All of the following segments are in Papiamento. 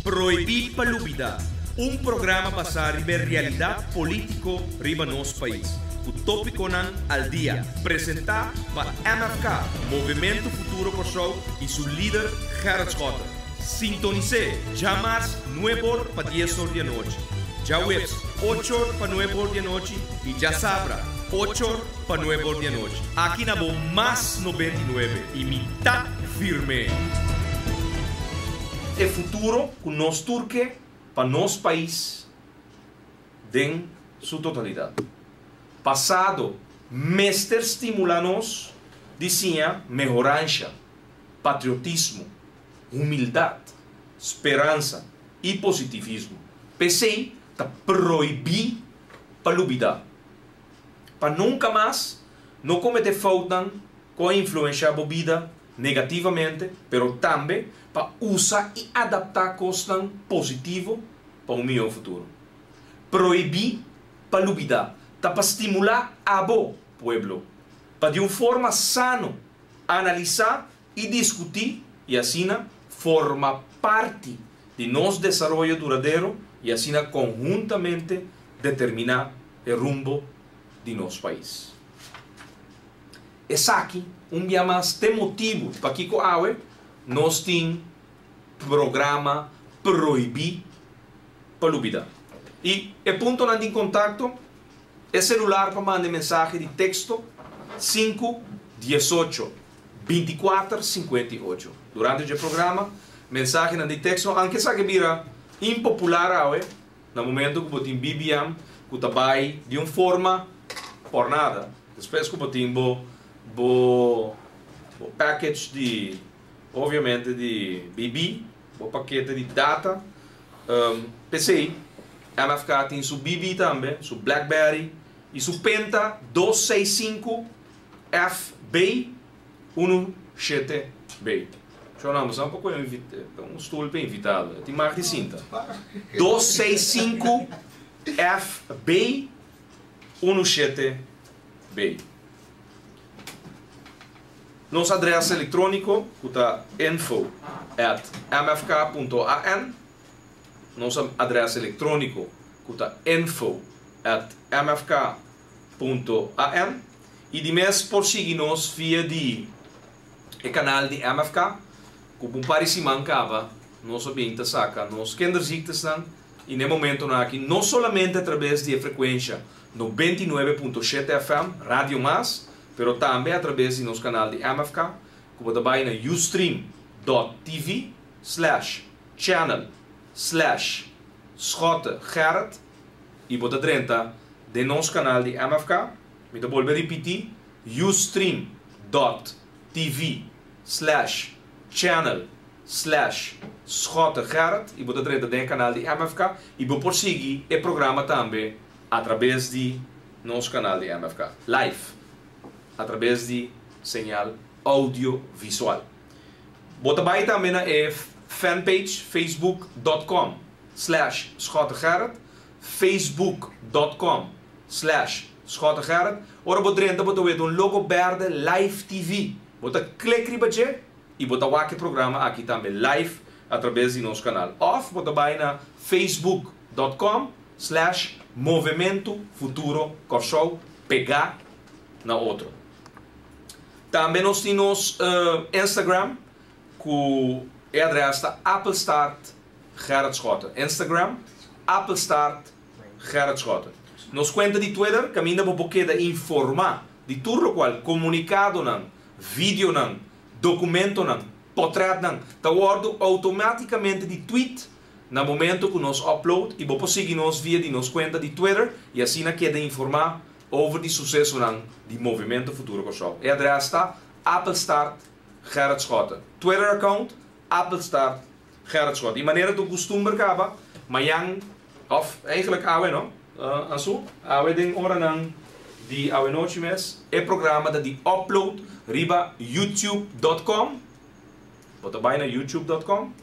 Prohibí pa Lubidá, un programa basá riba e realidat polítiko riba nos pais, ku tópikonan al dia, presentá pa MFK, Movementu Futuro Kòrsou, i su lider Gerrit Schotte. Sintonis'é djamars nueb'or pa dies'or di anochi, djaweps och'or pa nueb'or di anochi i djasabra och'or pa nueb'or di anochi. Aki na bo Mas 99 i mi ta firm'é! E futuro ku nos tur ke pa nos pais den su totalidat. Pasado mester stimulá nos di siña mehoransha, patriotismo, humildat, speransa i positivismo. P'esei ta prohibí pa lubidá. Pa nunka mas no kometé foutnan ku a influenshá bo bida negativamente, pero tambe pa usa i adaptá kosnan positivo pa un mihó futuro. Prohibí pa lubidá ta pa stimulá abo, pueblo, pa di un forma sano analisá i diskutí i asina forma parti di nos desaroyo duradero i asina konhuntamente determiná e rumbo di nos pais. Esaki un bia mas t'e motibu pakiko awe nos tin programa Prohibí pa Lubidá. I e puntonan di kontakto, e selular pa manda e mensahe di teksto, sinku, 18, 24, 58. Durante dje programa, mensahenan di teksto, anke esaki a bira impopular awe, Na momento ku bo tin BBM ku ta bai di un forma por nada, despues ku bo tin bo bo bo package di obviamente di BB, bo pakete di data, p'esei MFK tin su BB tambe, su Blackberry i su Penta 265 FB 17 B. Sho nan, boso nan por kohe un stoel pa invitado. E tin mag di sinta. 265 FB 17 B. Nos adres elektróniko ku ta info@mfk.an. Nos adres elektróniko ku ta info@mfk.an. I di mes por sigui nos via di e kanal di MFK, ku un par di siman kaba nos a bin ta saka nos kinderziektenan i na e momentonan aki no solamente atrabes di e frekuensha 99.7 FM, Radio Mas, pero tambe atrabes di nos kanal di MFK, ku bo ta bai na ustream.tv/channel/SchotteGerrit i bo ta drenta den nos kanal di MFK. Mi ta bolbe ripití, ustream.tv/channel/SchotteGerrit i bo ta drenta den e kanal di MFK i bo por sigui e programa tambe atrabes di nos kanal di MFK, live, atrabes di señal audiovisual. Bo ta bai tambe na e fanpage facebook.com/SchotteGerrit, facebook.com/SchotteGerrit. Ora bo drenta bo ta weta un logo berde Live TV. Bo ta klik riba dje i bo ta wak e programa aki tambe live atrabes di nos kanal. Òf bo ta bai na facebook.com/Movementu Futuro Kòrsou pegá na otro. Tambe nos tin nos Instagram ku e adrès ta @Gerrit Schotte. Instagram @Gerrit Schotte. Nos kuenta di Twitter kaminda bo por keda informá di tur lokual komunikadonan, videonan, dokumentonan, potrètnan ta wòrdu outomátikamente di tweet na momento ku nos upload i bo por sigui nos via di nos kuenta di Twitter i asina keda informá over di susesonan di Movementu Futuro Kòrsou. E adrès ta @Gerrit Schotte. Twitter account @Gerrit Schotte. I manera ta kustumber kaba, mañan, òf eigenlijk awe no, Ansu, awe den oranan di awe nochi mes, e programa ta di upload riba youtube.com. Bo ta bai na youtube.com,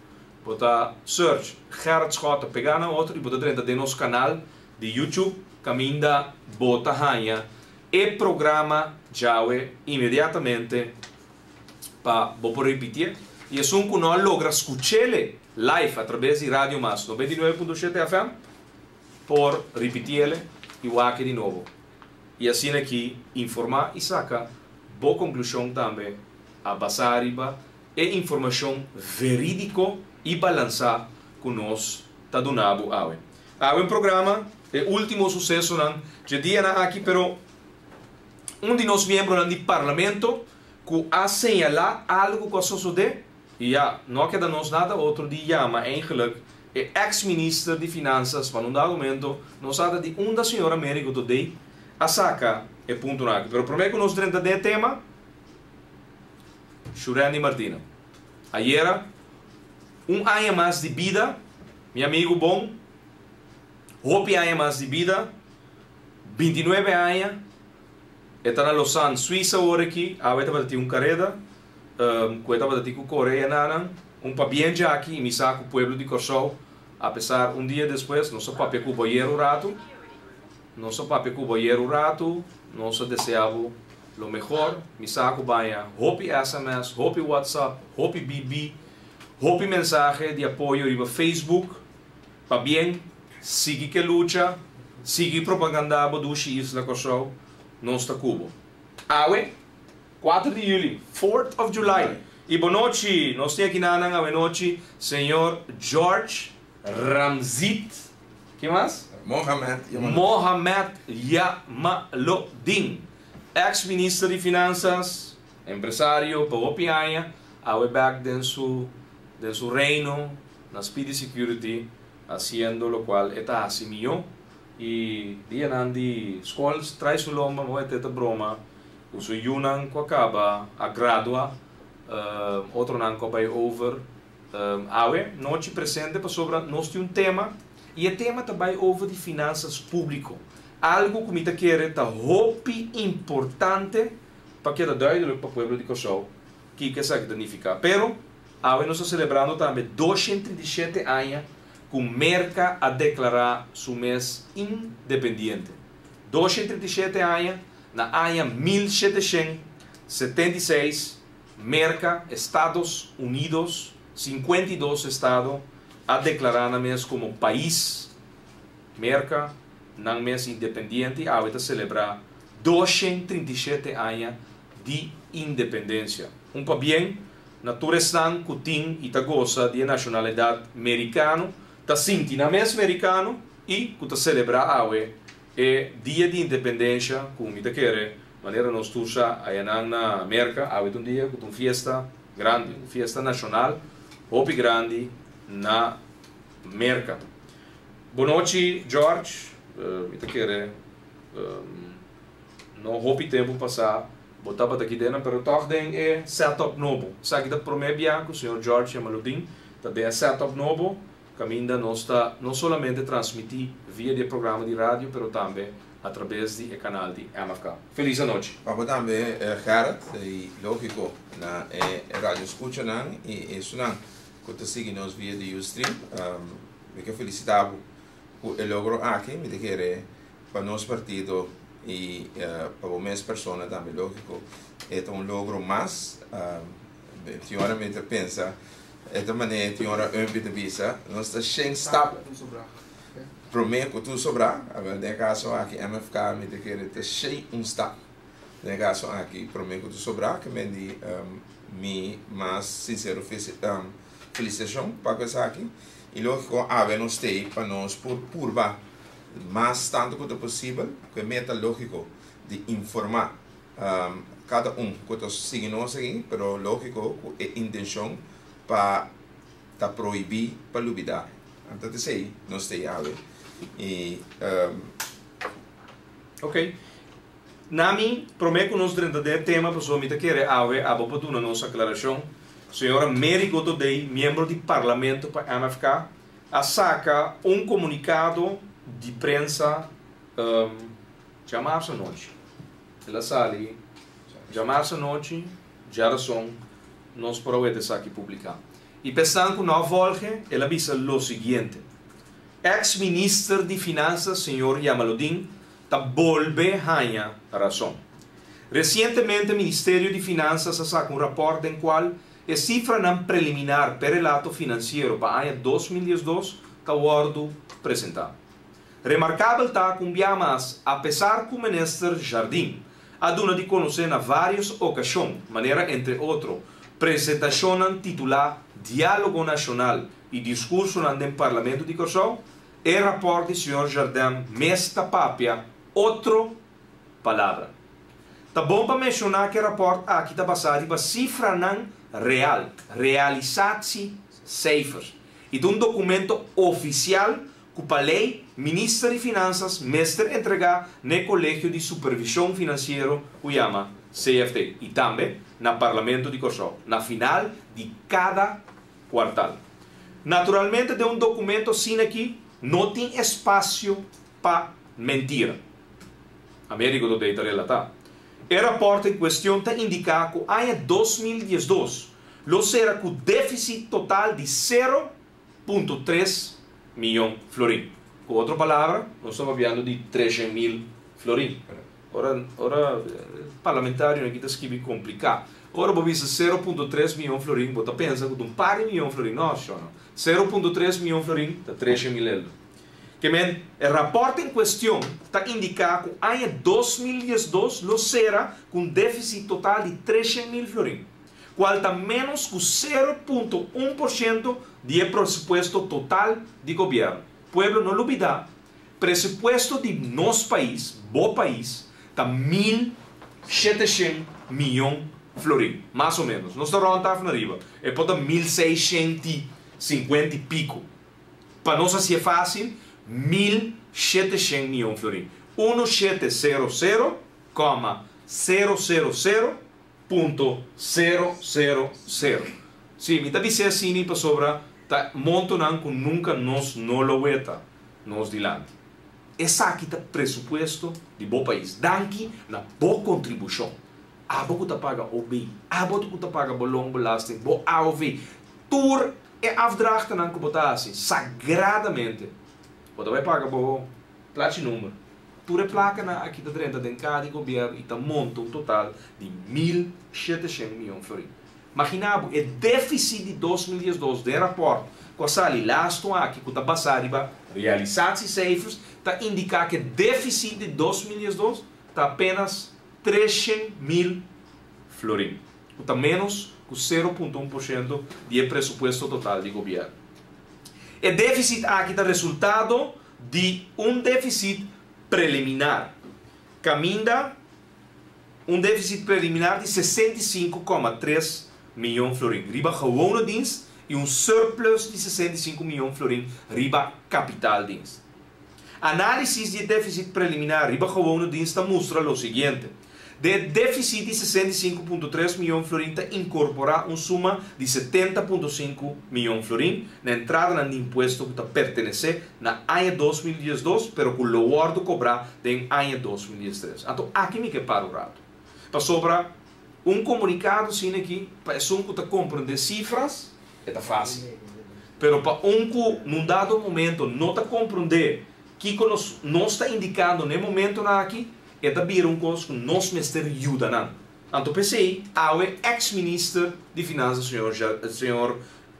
bo ta search Gerrit Schotte pegá na otro i bo ta drenta den nos kanal di YouTube kaminda bo ta haña e programa djawe inmediatamente pa bo por ripitié. I esun ku no a logra skuch'é live a traves di Radio Mas 99.7 FM, por ripitié i wak di nobo. I asina aki informá i saka bo konklushon tambe a basá riba e informashon verídiko i balansá ku nos ta duna bo awe. Awe un programa, e último susesonan di dianan aki, pero un di nos miembronan di parlamento ku a señalá algu ku a sosodé i ya no keda nos nada otro di yama eigenlijk e ex-minister di Finansa pa un argumento nos a di unda señora Mary Goeloe a saka e punto aki. Pero promé ku nos drenta den tema, Shurandy Martina. Ayera, un aña mas di bida, mi amigu bon, hopi aña mas di bida, 29 aña, ta na Lausanne, Suiza awor aki, awe tabatin un kareda, ku tabatin ku kore nan, un pabien aki, mi sa ku pueblo di Kòrsou, apesar un dia despues, nos a papia ku bo un ratu, nos a papia ku bo un ratu, nos a deseá lo mehor, mi sa ku b'a haña hopi SMS, hopi WhatsApp, hopi BB, hopi mensahe di apoyo riba Facebook, pabien, sigui ku lucha, sigui propaganda dushi isla Kòrsou, nos ta ku bo. Awe, 4 di yüli, 4th of July. I bon nochi, nos tin aki na awe nochi, señor George Ramzit. Ken mas? Mohamed. Mohamed Jamaloodin, ex-minister di Finansa, empresario, pa hopi aña, awe back den su reino, na Speedy Security, hasiendo loke e ta hasi mihó. I dianan di skol tras su lomba, no ta broma, ku su yunan ku a kaba a gradua, otronan ku a bai over, awe nochi presente pasobra nos tin un tema i e tema ta bai over di finansa públiko. Algu ku mi ta kere ta hopi importante pa keda duidelijk pa pueblo di Kòrsou kiko esaki ta nifiká. Pero awe nos ta selebrando tambe 237 aña ku Merka a deklará su mes independiente. 237 aña, na aña 1776, Merka, Estados Unidos, 52 estado, a deklará nan mes komo pais Merka, nan mes independiente, awe ta selebrá 237 aña di independensia. Un pabien na tur esnan ku tin i ta gosa di nashonalidat merikano, ta sinti nan mes merikano i ku ta selebrá awe e dia di independensia, ku mi ta kere, manera nos tur sa ayanan na Merka, awe un dia ku un fiesta grandi, un fiesta nashonal, hopi grandi na Merka. Bon nochi, George. Mi ta kere no hopi tempu pasá, bo tabata aki den, pero toch den e setup nobo. Esaki ta promé biaha ku señor George Jamaloodin, ta den setup nobo, kaminda nos ta no solamente transmití via di programa di radio, pero tambe a traves di kanal di MFK. Felis nochi. Pa bo tambe, Gerrit, i lógiko, na radio skuchanan i esunnan ku ta sigui nos via di Ustream. Mi ke felisitá ku e logro aki, mi ta kere pa nos partido i pa bo mes persona tambe, lógiko, e un logro mas. Señora mi pensa, e manera señora Umpi ta bisa, nos ta 100 stap promé ku tur sobrá, den kaso aki MFK mi ta kere ta 101 stap. Den kaso aki promé ku tur sobrá, ke men di mi mas sinsero felisitashon pa esaki. I lógiko, awe nos t'ei pa nos por purba mas tantu ku posibel, ku e meta lógiko di informá kada un ku ta sigui nos aki, pero lógiko, e intenshon pa ta prohibí pa lubidá. Anto, esei nos t'ei awe. I Ok. Nami, promé ku nos drenta den tema, pasobra mi ta kere awe abo pa duna nos aklarashon. Señora Mary Goeloe, miembro di parlamento pa MFK, a saka un komunikado di prensa djamars anochi. El a sali djamars anochi, djarason, nos por a publiká. I pa esnan ku no a volg e, el a bisa lo siguiente. Ex-minister di Finansa, señor Jamaloodin, ta bolbe haña rason. Resientemente, Ministerio di Finansa a saka un rapòrt den kual E sifranan preliminar pa e relato finansiero pa aña 2012 ta wòrdu presentá. Remarkabel ta ku un bia mas, apesar ku Minister Jardim a duna di konosé na vários okashon, manera entre otro presentashonnan titulá Diálogo Nashonal i diskursonan den Parlamento di Kòrsou, e rapòrt di señor Jardim mes ta papia otro palabra. Ta bon pa menshoná ku e rapòrt aki ta basá riba sifranan real, realisatiecijfers, i ta un dokumento ofisial ku pa lei Minister di Finansas mester entregá na e Kolegio di Supervishon Finansiero ku yama CFT i tambe na Parlamento di Kòrsou na final di kada kuartal. Naturalmente den un dokumento asina aki no tin espasio pa mentira. Americo Today ta relatá. E rapòrt en kuestion ta indiká ku aña 2012 lo sera ku défisit total di 0,3 mion florin. Ku otro palabra, nos ta papiando di 300 mil florin. Ora, ora parlamentario aki ta skirbi kompliká. Ora bo bisa 0,3 mion florin, bo ta pensa ku un par di mion florin. No, no. 0,3 mion florin ta 300 mil euro. Ke men, e rapòrt en kuestion ta indiká ku aña 2012 lo sera ku un défisit total di 300 mil florin, kual ta ménos ku 0,1% di e presupuesto total di gobièrnu. Pueblo, no lubidá, presupuesto di nos pais, bo pais, ta 1.700 mion florin, mas o ménos. Nos ta rònt af ariba. E por ta 1.650 i piku. Pa nos asina e fásil, 1.700 mion florin. 1700,000.000. Sí, mi ta bisa asina pasobra ta montonan ku nunka nos no lo weta nos dilanti. Esaki ta presupuesto di bo pais. Danki na bo kontribushon. Abo ku ta paga OB, abo ku ta paga bo loonbelasting, bo AOV. Tur e afdrachtennan ku bo ta hasi, sagradamente. Bo ta bai paga bo plachi number. Tur e plakanan aki ta drenta den kas di gobièrnu i ta monta un total di 1.700 mion florin. Imaginá bo, e défisit di 2012 den rapòrt ku a sali lastu aki, ku ta basá riba realisatiecijfers, ta indiká ku e défisit di 2012 ta apenas 300 mil florin. Ku ta ménos ku 0,1% di e presupuesto total di gobièrnu. E défisit aki ta resultado di un défisit preliminar. Kaminda un défisit preliminar di 65,3 mion florin. Riba gewone dienst i un surplus di 65 mion florin riba kapitaaldienst. Análisis di défisit preliminar riba gewone dienst ta mustra lo siguiente. E défisit di 65,3 mion florin ta inkorporá un suma di 70,5 mion florin na entrada di impuesto ku ta pertenesé na aña 2012, pero ku lo wòrdu kobrá den aña 2013. Anto, aki mi ke para un ratu. Pasobra un komunikado asina aki, pa esun ku ta komprondé sifra, ta fásil. Pero pa un ku num dado momento no ta komprondé kiko nos ta indikando na e momento aki, e ta bira un kos ku nos mester yuda nan. Anto p'esei, e ex-minister di Finansa, señor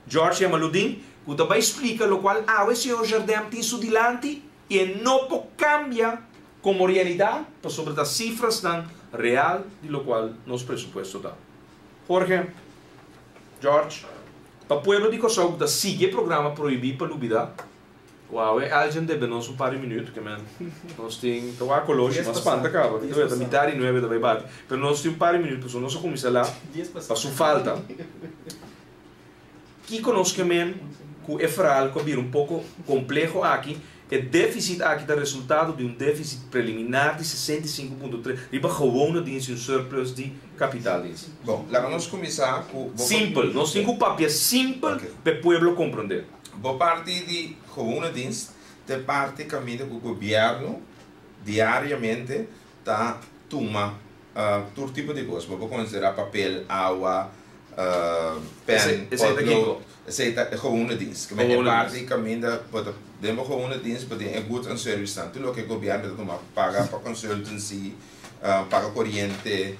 George Jamaloodin, ku ta bai splika lokual e señor Jardim tin su dilanti i no por kambia komo realidat pasobra e sifranan real di lokual nos presupuesto ta. Jorge, George, pa pueblo di Kòrsou ta sigui e programa Prohibí pa Lubidá. Wow, Algin debe nos un par di minüt, ke men, nos tin, ta wak oloshi, mas spanta kaba, ta mitar di 9 ta bai bati. Pero nos tin un par di minüt, pasobra nos a kuminsá la, pa su falta. Kiko nos ke men ku e verhaal ku a bira un poko kompleho aki, e défisit aki ta resultado di un défisit preliminar di 65,3 riba gewone dienst i un surplus di kapitaaldienst. Bon, laga nos kuminsá ku Simpel, nos tin ku papia simpel pa e pueblo komprondé. Bo parti di gewone dienst, ta parti kaminda ku gobièrnu diariamente ta tuma tur tipo di kos. Bo por konsiderá papel, awa, pen, Esei ta potlood. Esei ta gewone dienst. Ke Gewone parti kaminda, den bo gewone dienst, bo tin e goods and service nan. Tur loke gobièrnu ta tuma, paga pa consultancy, paga koriente,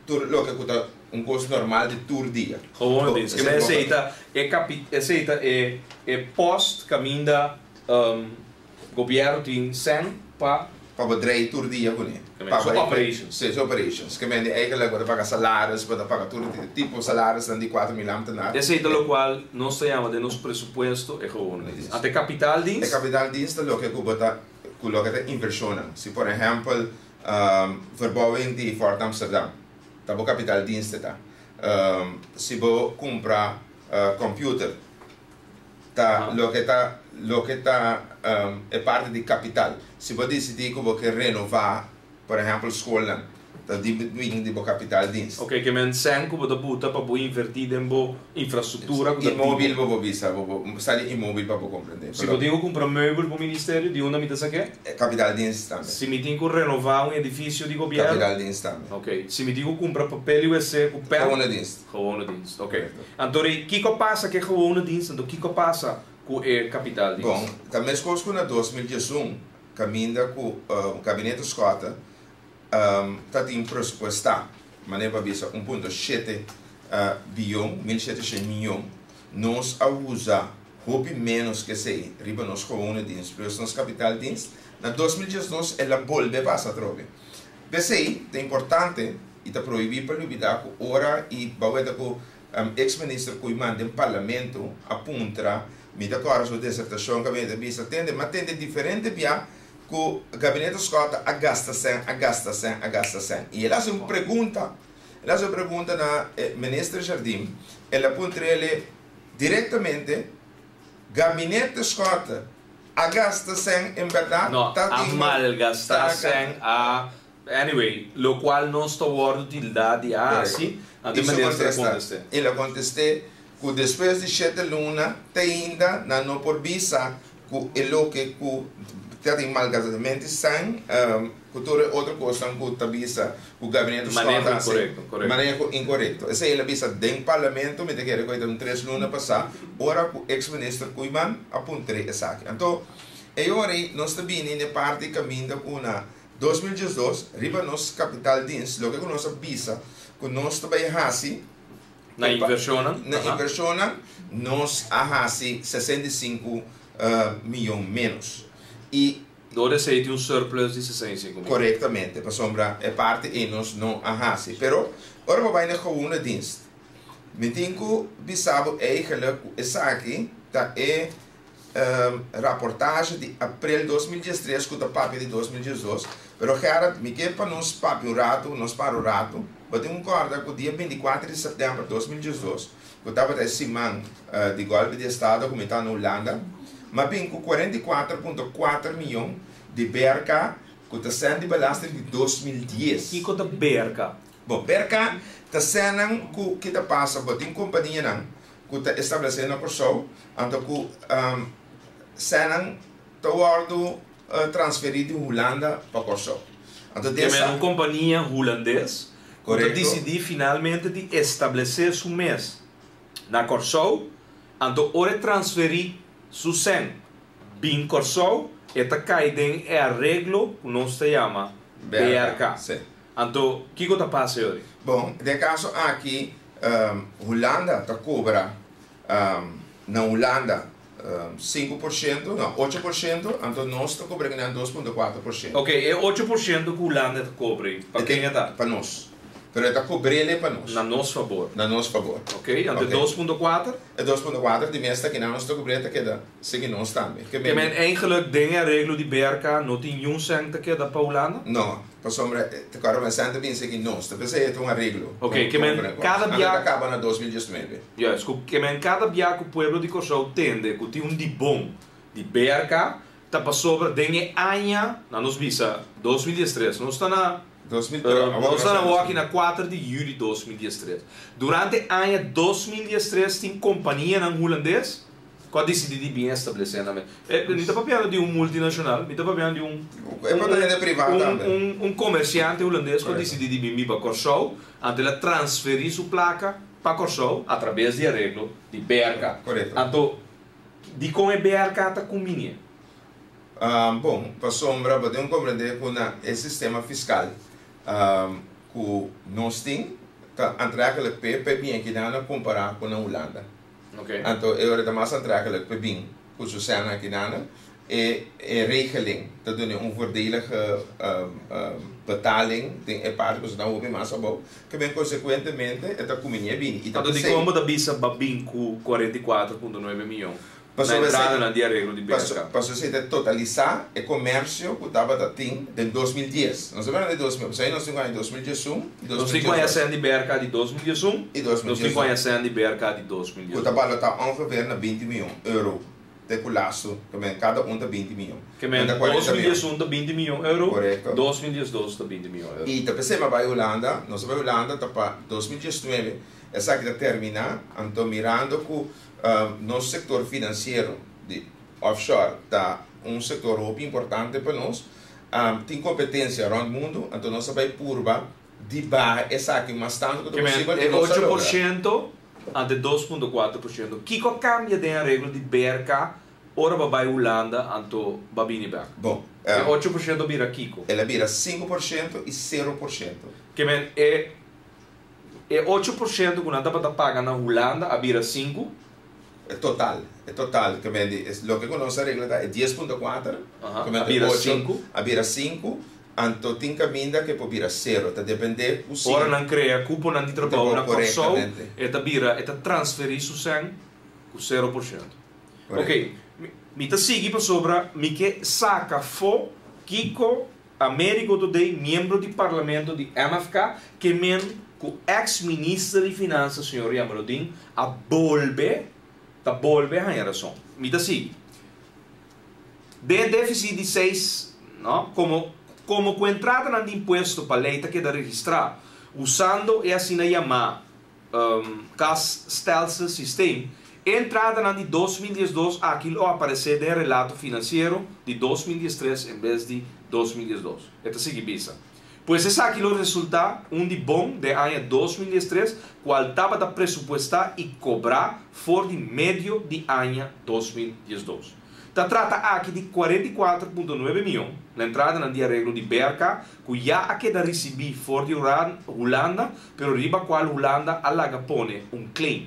tur loke ku ta. Un kos normal di tur dia. Gewone dienst. Ke men esei ta e capi esei ta e e post kaminda gobièrnu tin sèn pa. Pa bo drei tur dia kuné. Ke men su operations. Si, su operations. Ke men di eigenlijk bo ta paga salaris, bo ta paga tur tipo salarisnan di 4000 ambtenaar. Esei ta lokual nos ta yama den nos presupuesto e gewone dienst. Ante e kapitaaldienst. E kapitaaldienst ta loke ku bo ta ku loke ta invershonnan. Si por ehèmpel verbouwing di Fort Amsterdam. Ta bo capital dienst ta. Si bo cumpra computer ta loke ta loke ta e parti di capital. Si bo dicidi cu bo ke renova por ehempel scolnan ta di bin di bo capital dienst. Ok, ke men sèn ku bo ta buta pa bo invertí den bo infrastruktura ku ta di bo. Inmóbil bo por bisa, bo por sa di inmóbil pa bo komprendé. Si bo tin ku kumpra meubel bo ministerio, di unda mi ta sak'é? Capital dienst tambe. Si mi tin ku renová un edifisio di gobièrnu? Capital dienst tambe. Ok. Si mi tin ku kumpra papel i wc ku pèn? Gewone dienst. Gewone dienst, ok. Anto ri, kiko a pasa ku e gewone dienst? Anto kiko a pasa ku e capital dienst? Bon, ta meskos ku na 2011, kaminda ku Gabinete Schotte ta tin presupuestá, manera pa bisa 1.7 biyon, 1700 miyon, nos a usa hopi ménos ku esei riba nos gewone dienst plus nos kapitaaldienst. Na 2012 el a bolbe pasa atrobe. P'esei ta importante i ta prohibí pa lubidá ku ora i baweta ku eks minister Koeiman den parlamento a puntra, mi ta kòrda su desertashon kaminda ta bisa, tende, m'a tende diferente bia ku Gabinete Schotte a gasta sèn, a gasta sèn, a gasta sèn. I el a hasi un pregunta, el a hasi un pregunta na e Minister Jardim, el a puntr'ele direktamente, Gabinete Schotte a gasta sèn en bèrdat? No, a malgastá sèn, a, anyway, lokual nos ta wòrdu tildá di a hasi, anto e Minister a kontest'é. El a kontest'é ku despues di shete luna te ainda nan no por bisa ku e loke ku ta tin malgastamentu san ku tur e otro kosnan ku ta bisa ku gabinete Schotte a hasi maneho inkorekto. Esei el a bisa den parlamento, mi ta kere ku e ta un tres luna pasá ora ku eks minister Koeiman a puntr'é esaki. Anto e ora ei nos ta bini na e parti kaminda ku na 2012 riba nos kapitaaldienst loke ku nos a bisa ku nos ta bai hasi. Na invershonnan? Na invershonnan nos a hasi 65 miyon ménos. I. Dor esei tin un surplus di 65 miyon. Korektamente, pasobra e parti ei nos no a hasi. Pero ora bo bai na gewone dienst, mi tin ku bisa bo eigenlik ku esaki ta e raportahe di aprel 2013 ku ta papia di 2012. Pero Gerrit, mi ke pa nos papia un ratu, nos para un ratu. Bo tin ku kòrda ku dia 24 di sèptèmber 2012, ku tabata e siman di gòlpi di estado ku mi ta na Hulanda, mi a bin ku 44.4 miyon di BRK ku ta sèn di belasting di 2010. Kiko ta BRK? Bon, BRK ta sènnan ku ki ta pasa, bo tin kompanianan ku ta establesé na Kòrsou, anto ku sènnan ta wòrdu transferí di Hulanda pa Kòrsou. Anto den sa. Un kompania hulandes ku ta disidí finalmente di establesé su mes na Kòrsou, anto ora e transferí su sèn bin Kòrsou, e ta kai den e areglo ku nos ta yama BRK. Anto kiko ta pasa yori? Bon, den e kaso aki Hulanda ta kobra na Hulanda 5%, no, 8%, anto nos ta kobra kinan 2.4%. Ok, e 8% ku Hulanda ta kobra ei, pa ken e ta? Pa nos. Pero e ta kobr'el pa nos. Na nos fabor. Na nos fabor. Ok, anto e 2.4? E 2.4 di mes ta kinan nos ta kobr'el ta keda sigui nos tambe. Ke men eigenlijk den e areglo di BRK no tin niun sènt ta keda pa Hulanda? No. Pasobra ta kòrda men sènt ta bin sigui nos. Ta p'esei e ta un areglo. Ok, ke men kada bia. Anto ta kaba na 2019. Juist, ku ke men kada bia ku pueblo di Kòrsou tende ku tin un di bon di BRK, ta pasobra den e aña, na nos bisa 2013, nos ta na nos ta na wòki na 4 di yüli 2013. Durante aña 2013 tin kompanianan hulandes Ku a disidí di bin establesé nan mes. Mi ta papiando di un multinashonal, mi ta papiando di un E por ta hende privá tambe. un komersiante hulandes ku a disidí di bin biba Kòrsou, anto el a transferí su plaka pa Kòrsou atrabes di areglo di BRK. Korekto. Anto, dikon e BRK ta kumbinié? Bon, pasobra bo tin ku komprendé ku na e sistema fiskal ku nos tin. Ta aantrekkelijk p'e p'e bin akinan kompará ku na Hulanda. Ok. Anto e ora ta mas aantrekkelijk p'e bin ku su sèn akinan. E regeling ta duna un voordelige betaling den e parti ku nan hopi mas abou. Ke men konsekuentemente e ta kuminí e bini. I ta Anto di p'esei kon bo ta bisa bo a bin ku 44,9 mion na pasobra esei entradanan di areglo di BRK? Pasobra esei ta totalisá e komersio ku tabata tin den 2010. Nos ta hablando di 2000, pasobra nos tin ku aña 2011 i Nos tin ku aña 2012. sèn di BRK di 2011, I nos tin ku aña 2012. sèn di BRK di Ku ta 2012. balotá ongeveer na 20 mion euro te ku lastu, ke men kada un ta 20 mion. Ke Men men ta 40 dos mil mion. 11 ta 20 mion euro, Korekto. 2012 ta 20 mion euro. I ta p'esei m'a bai Hulanda, nos a bai Hulanda ta pa 2019, esaki ta terminá, anto mirando ku nos sektor finansiero di offshore ta un sektor hopi importante pa nos, tin kompetensia rònt mundu, anto nos a bai purba di baha esaki mas tantu ku ta Ke men posibel i e nos a 8 logra. por shento ante 2,4%. Kiko a kambia den areglo di BRK ora bo a bai Hulanda anto bo a bini bèk? Bon, E 8% a bira kiko? El a bira 5% i 0%. Ke men e 8% ku nan tabata paga na Hulanda a bira 5? E total, e total, ke men di, loke ku nos a regla ta e 10,4, ke men a ta bira 8, 5. A bira 5, anto tin kaminda ke por bira 0, ta dependé ku si Ora nan krea kuponan di trabou na Kòrsou, Korektamente. e ta bira, e ta transferí su sèn ku 0%. Korekto. Ok, mi ta sigui pasobra mi ke saka afó kiko Amerigo Thodé, miembro di parlamento di MFK, ke men ku eks minister di finansa señor Jamaloodin a bolbe, ta bolbe haña rason. Mi ta sigui. Den e défisit di seis, no, komo komo ku entradanan di impuesto pa lei ta keda registrá usando e asina yamá kasstelsel systeem, e entradanan di 2012 aki lo aparesé den e relato finansiero di 2013 en bes di 2012. E ta sigui bisa. Pues esaki lo resultá un di bon den aña 2013 kual tabata presupuestá i kobrá for di medio di aña 2012. Ta trata aki di 44,9 mion na entradanan di areglo di BRK ku ya a keda risibí for di Hulanda pero riba kual Hulanda a laga pone un claim.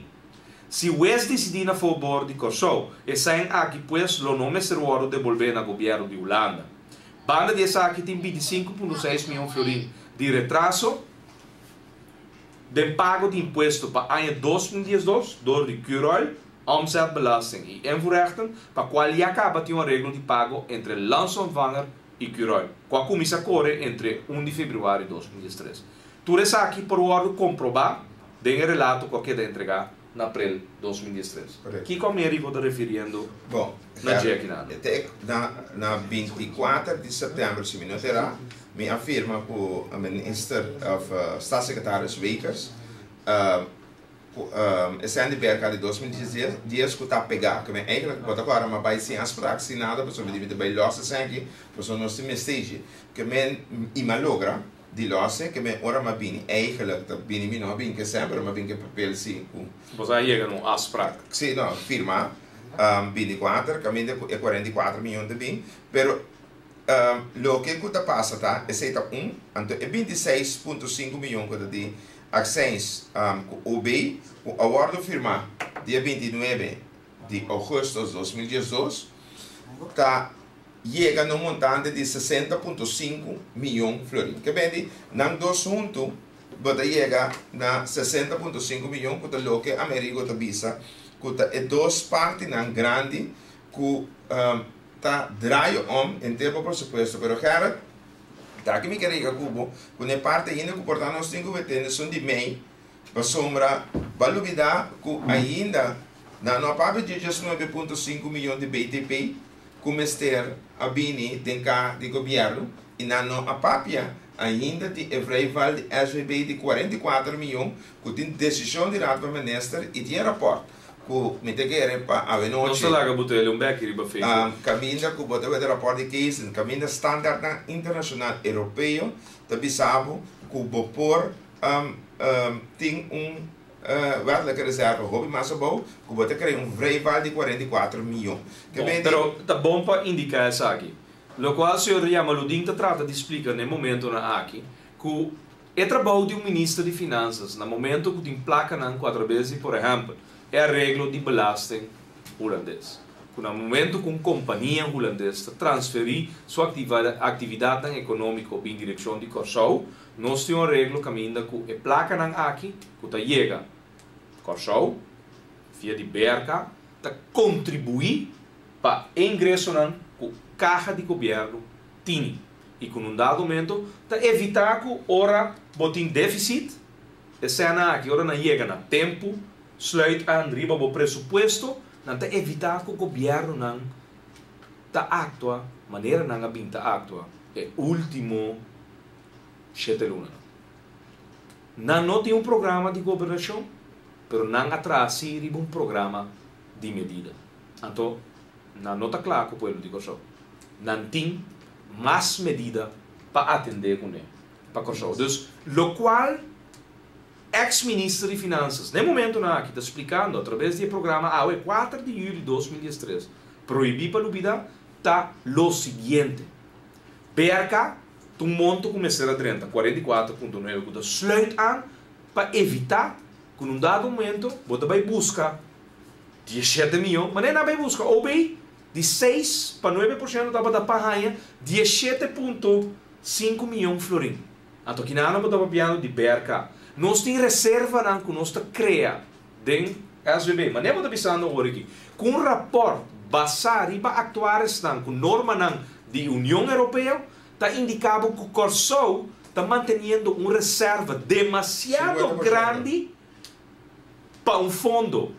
Si hues disidí na fabor di Kòrsou, e sèn aki pues lo no mester wòrdu debolbé na gobièrnu di Hulanda. Banda di esaki tin 25,6 mion florin di retraso den pago di impuesto pa aña 2012 dor di Curoil, Omzetbelasting i Invoerrechten, pa kual ya kaba tin un areglo di pago entre Landsontvanger i Curoil, ku a kuminsá kore entre 1 di febrüari 2013. Tur esaki por wòrdu komprobá den e relato ku a keda entregá na aprel 2013. Korekto. Kiko Amerigo ta refiriendo Bon, na dje akinan? Te na 24 di sèptèmber, si mi no ta erá, mi a firma ku minister òf staatssecretaris Wekers ku esei di BRK di 2010 ku ta pegá. Ke men eigenlijk bo ta kòrda mi a bai sin afspraak, sin nada, pasobra mi di mi ta bai lòs esei aki, pasobra nos tin mester. Ke men i mi a logra di lòs e, ke men ora mi a bini eigenlijk ta bini mi no a bini ku esei, pero mi a bini ku e papel si ku. Bo sa yega na un afspraak. Si, no, firma 24, kaminda ku e 44 miyon ta bin, pero loke ku ta pasa ta, esei ta un, anto e 26,5 miyon ku ta di accijns ku OB, ku a wòrdu firmá dia 29 di ougùstùs 2012, ta yega na un montante di 60,5 miyon florin. Ke bende, nan dos huntu bo ta yega na 60,5 miyon ku ta loke Amerigo ta bisa ku ta e dos partinan grandi ku ta draai om henter bo presupuesto. Pero Gerrit, ta aki mi ke riga ku bo ku na e parti ainda ku por ta nos tin ku betende esun di mei pasobra bo a lubida ku ainda nan no a papia dje 19,5 miyon di BTP ku mester a bini den ka di gobièrnu i nan no a papia ainda di e vrijval di SVB di 44 miyon ku tin desishon di Raad van Minister i tin e rapòrt ku mi ta kere pa Nos awenochi ta laga bot'el un bèki riba Facebook. Kaminda ku bo ta wet e rapòrt di Keesen, kaminda standaardnan internashonal europeo ta bisa bo ku bo por tin un wettelijke reserve hopi mas abou ku bo ta krea un vrijval di 44 miyon. Ke Bon, men di. pero ta bon pa indiká esaki. Lokual señor Jamaloodin ta trata di splika na e momentonan aki, ku. E trabou di un minister di Finanzas na momento ku tin plakanan ku atraves di, por ehèmpel, e areglo di belasting hulandes, ku na momento ku un kompania hulandes ta transferí su aktividatnan ekonómiko bin direkshon di Kòrsou, nos tin un areglo kaminda ku e plakanan aki ku ta yega Kòrsou via di BRK ta kontribuí pa e ingresonan ku kaha di gobièrnu tini i ku nun dado momento ta evitá ku ora bo tin défisit, e sèna aki ora nan yega na tempu sluit aan riba bo presupuesto, nan ta evitá ku gobièrnunan ta aktua manera nan a bin ta aktua e último shete lunanan. Nan no tin un programa di gobernashon, pero nan a traha sí riba un programa di medida. Anto nan no ta kla ku pueblo di Kòrsou. Nan tin mas medida pa atendé kuné pa Kòrsou. Dus lokual eks minister di Finansas na e momentunan aki ta splikando atrabes di e programa awe kuater di yüli 2013 Prohibí pa Lubidá ta lo siguiente, BRK ta un monto ku mester a drenta 44.9 ku ta sluit aan pa evitá ku na un dado momento bo ta bai buska 17 miyon, manera nan a bai buska OB di 6 pa 9% tabata pa haña 17.5 miyon florin. Anto kina nan bo ta papiando di BRK. Nos tin reservanan ku nos ta krea den SVB. Manera bo ta bisando awor aki, ku un rapòrt basá riba aktuarisnan ku normanan di Union Europeo ta indiká bo ku Kòrsou ta manteniendo un reserva demasiado 50%. Grandi pa un fondo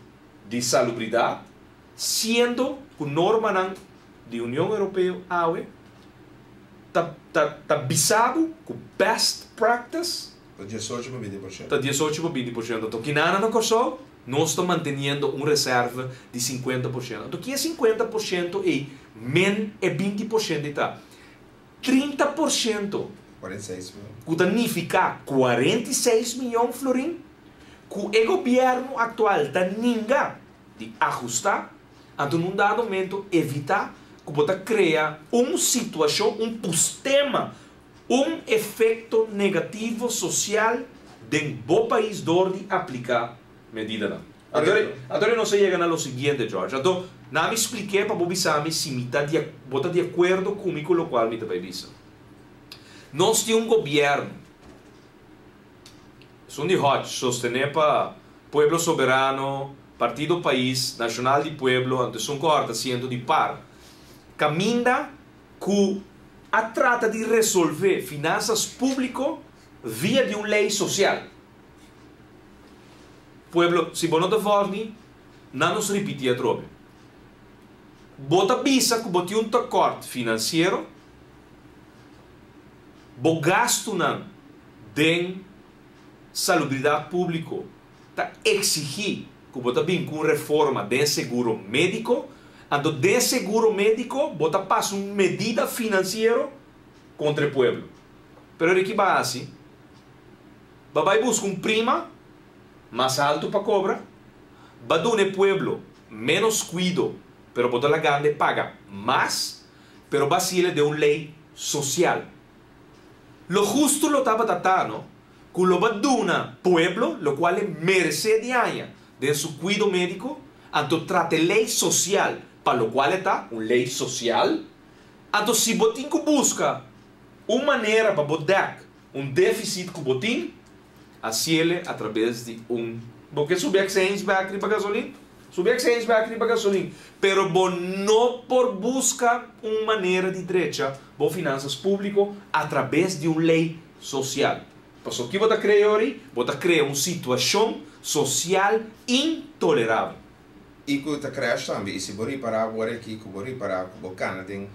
di salubridat, siendo ku normanan di Union Europeo awe ta ta ta bisa bo ku best practice Ta 18 pa 20%. Ta 18 pa 20%. Anto kinanan na Kòrsou nos ta manteniendo un reserva di 50%. Anto ki e 50% ei men e 20% ei ta 30% 46 miyon. Ku ta nifiká 46 miyon florin ku e gobièrnu aktual ta ninga di ahustá, anto nun dado momento evitá ku bo ta krea un situashon, un pustema, un efekto negativo sosial den bo pais dor di apliká medidanan. Anto Korekto. Anto nos a yega na lo siguiente, George. Anto na mi splik'é pa bo bisa mi si mi ta di bo ta di akuerdo ku mi ku lokual mi ta bai bisa. Nos tin un gobièrnu, esun di Hodge, sostené pa Pueblo Soberano, Partido Pais, Nashonal di Pueblo, anto esun ku hòrta asiento di par, kaminda ku a trata di resolvé finansas públiko via di un lei sosial. Pueblo, si bo no ta vòlg mi, nan nos ripití atrobe. Bo ta bisa ku bo tin un tekòrt finansiero, bo gastunan den salubridat públiko ta eksigí ku bo ta bin ku un reforma den seguro médiko, anto den seguro médiko bo ta pasa un medida finansiero kontra e pueblo. Pero di ki base? Ba bai buska un prima mas altu pa kobra, ba duna e pueblo ménos kuido pero bo ta lagando e paga mas, pero ba hasiel den un lei sosial. Lo hustu lo tabata ta no ku lo ba duna pueblo lokual e meresé di haña den su kuido médiko, anto trata e lei sosial pa lokual e ta, un lei sosial. Anto si bo tin ku buska un manera pa bo dèk un défisit ku bo tin, hasiel atrabes di un. Bo ke subi accijns bèk riba gasolin? Subi accijns bèk riba gasolin. Pero bo no por buska un manera di drecha bo finansas públiko atrabes di un lei sosial. Pasobra ki bo ta krea ori? Bo ta krea un situashon sosial intolerabel. I ku ta crash tambe. I si bo ripará awor aki ku bo ripará ku bo kana den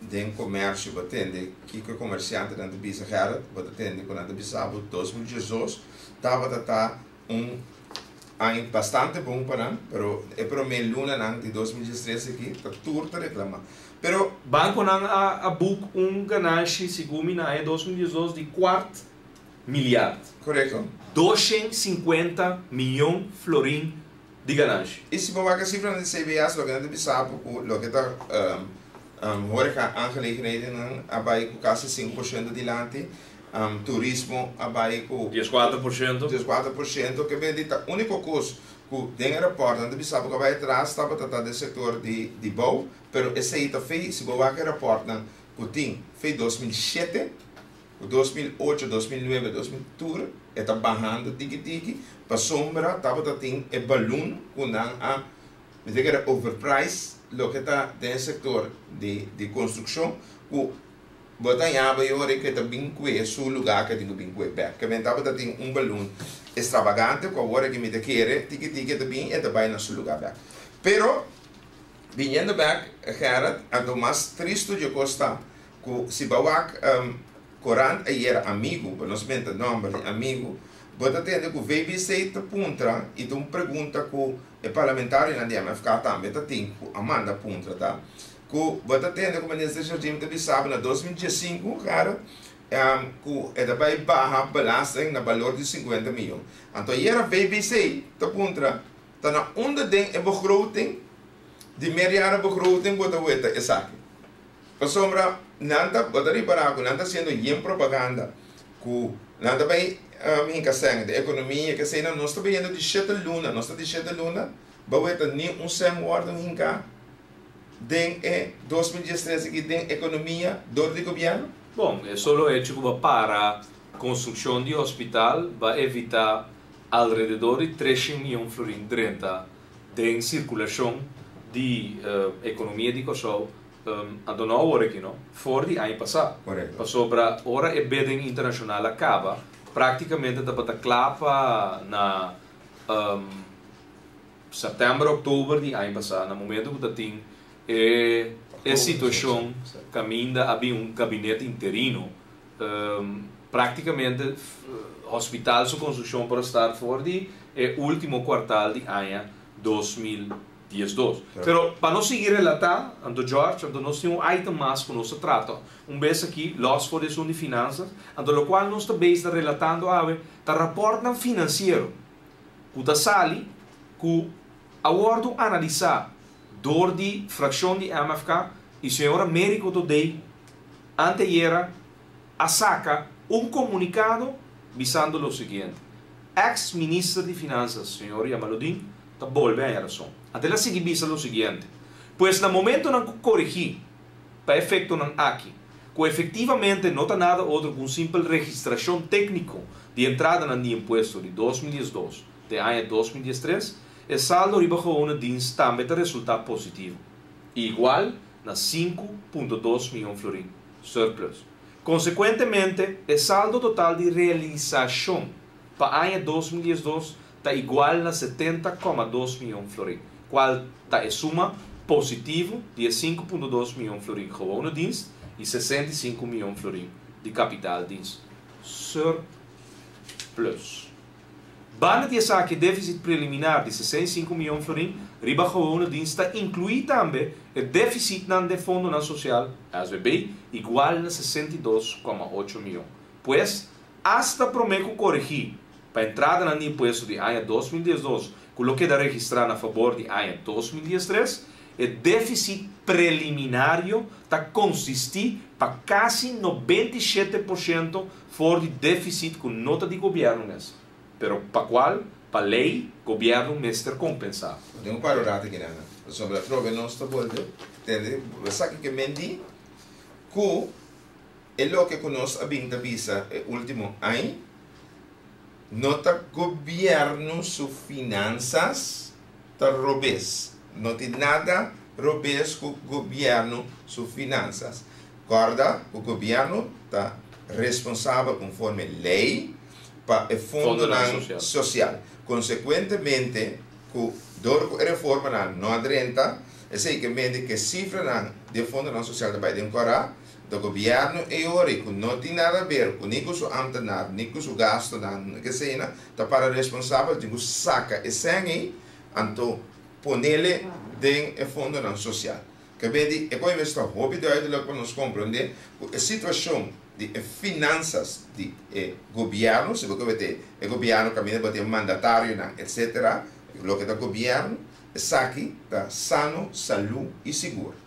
den komersio bo tende kiko e komersiantenan ta bisa Gerrit, bo ta tende ku nan ta bisa bo 2012 tabata ta un aña bastante bon pa nan, pero e promé lunanan di 2013 aki ta tur ta reklamá. Pero. Bankonan a a boek un ganashi segun mi na aña 2012 di kwart milyard. Korekto. 250 miyon florin di ganashi. I si bo wak e sifranan di CBS loke nan ta bisa bo ku loke ta horeca aangelegenhedennan a bai ku kasi 5% dilanti. Turismo a bai ku 14%. 14%, ke men di ta úniko kos ku den e rapòrt nan ta bisa bo ku a bai atras tabata ta den sektor di bou, pero esei ta fei si bo wak e rapòrtnan ku tin fei 2007, ku 2008, 2009, 2000 tur e ta bahando tiki tiki pasobra tabata tin e balun ku nan a mi ta kere overprijs loke ta den e sektor di konstrukshon ku Bo ta yaba e ora ku e ta bin kue su lugá ku e tin ku bin kue bèk. Ke men tabata tin un balun estravagante ku awor aki mi ta kere tiki tiki e ta bin e ta bai na su lugá bèk. Pero biniendo bèk Gerrit, anto mas tristu dje kos ta ku si bo a wak korant ayera Amigu, bo nos menta nòmber di Amigu, bo ta tende ku VBC ta puntra i ta un pregunta ku e parlamentarionan di MFK tambe ta tin ku a manda puntra ta Ku bo ta tende ku Minister Jardim ta bisa bo na 2015, Gerrit, ku e ta bai baha belasting na balor di 50 miyon. Anto ayera VBC ta puntra, ta na unda den e begroting, di meerjarenbegroting bo ta weta esaki? Pasobra nan ta, bo ta ripara ku nan ta hasiendo yen propaganda ku nan ta bai hinka sèn den ekonomia, keseinan. Nos ta bayendo di shete luna, nos ta di shete luna, bo weta ni un sèn wòrdu hinká. Den e 2013 aki den ekonomia dor di gobièrnu? Bon, e solo hecho ku bo a para konstrukshon di hospital ba evitá alrededor di treshen mion florin drenta den sirkulashon di ekonomia di Kòrsou, anto no awor aki no, for di aña pasá. Pasobra ora e bidding internashonal a kaba, praktikamente tabata kla pa na Sèptèmber, òktober di aña pasá, na momentu ku ta tin e e situashon kaminda a bin un gabinete interino, práktikamente hòspital su konstrukshon por a start for di e último kuartal di aña 2012. Pero pa nos sigui relatá, anto George, anto nos tin un item mas ku nos ta trata un bes aki, lòs for di esun di finansas, anto lokual nos ta bezig ta relatando awe ta rapòrtnan finansiero. Ku ta sali ku a wòrdu analisá dor di frakshon di MFK i señor Américo Todey anteayera a saka un komunikado bisando lo siguiente, Eks minister di Finansas señor Jamaludin ta bolbe haña rason. Ante el a sigui bisa lo siguiente, Pues na momentonan ku korigí pa efektonan aki, ku efektivamente no ta nada otro ku un simpel registrashon tékniko di entradanan di impuesto di 2012 te aña 2013, e saldo riba gewone dienst tambe ta resultá positivo, i igual na 5.2 mion florin, surplus. Konsekuentemente, e saldo total di realisashon pa aña 2012 ta igual na 70,2 mion florin, kual ta e suma positivo di e 5.2 mion florin gewone dienst i 65 mion florin di kapitaaldienst surplus. Banda di esaki e défisit preliminar di 65 mion florin riba gewone dienst ta inkluí tambe e défisitnan den fondonan sosial, SVB, igual na 62,8 mion. Pues, asta promé ku koregí pa entradanan di impuesto di aña 2012 ku lo keda registrá na fabor di aña 2013, e défisit preliminario ta konsistí pa kasi 97% for di défisit ku no ta di gobièrnu mes, pero pa kual, pa lei, gobièrnu mester kompensá. Bo tin ku para un ratu aki nan, pasobra atrobe nos ta bolbe tende esaki ke men di ku e loke ku nos a bin ta bisa e último aña no ta gobièrnu su finansas ta robes. No tin nada robes ku gobièrnu su finansas. Kòrda ku gobièrnu ta responsabel konforme lei pa e fondonan sosial. Konsekuentemente ku dor ku e reformanan no a drenta, esei ke mende ku e sifranan di e fondonan sosial ta bai den kòrá, do gobièrnu e ora ku no tin nada ber ku ni ku su ámtenar ni ku su gastunan keseinan ta para responsabel tin ku saka e sèn ei anto ponele den e fondonan sosial. Ke be di e koe mes ta hopi duidelijk pa nos komprondé ku e situashon di e finansas di e gobièrnu, si bo ke wete e gobièrnu kaminda bo tin mandatarionan etsetera, loke ta gobièrnu, esaki ta sano, salú i sigur.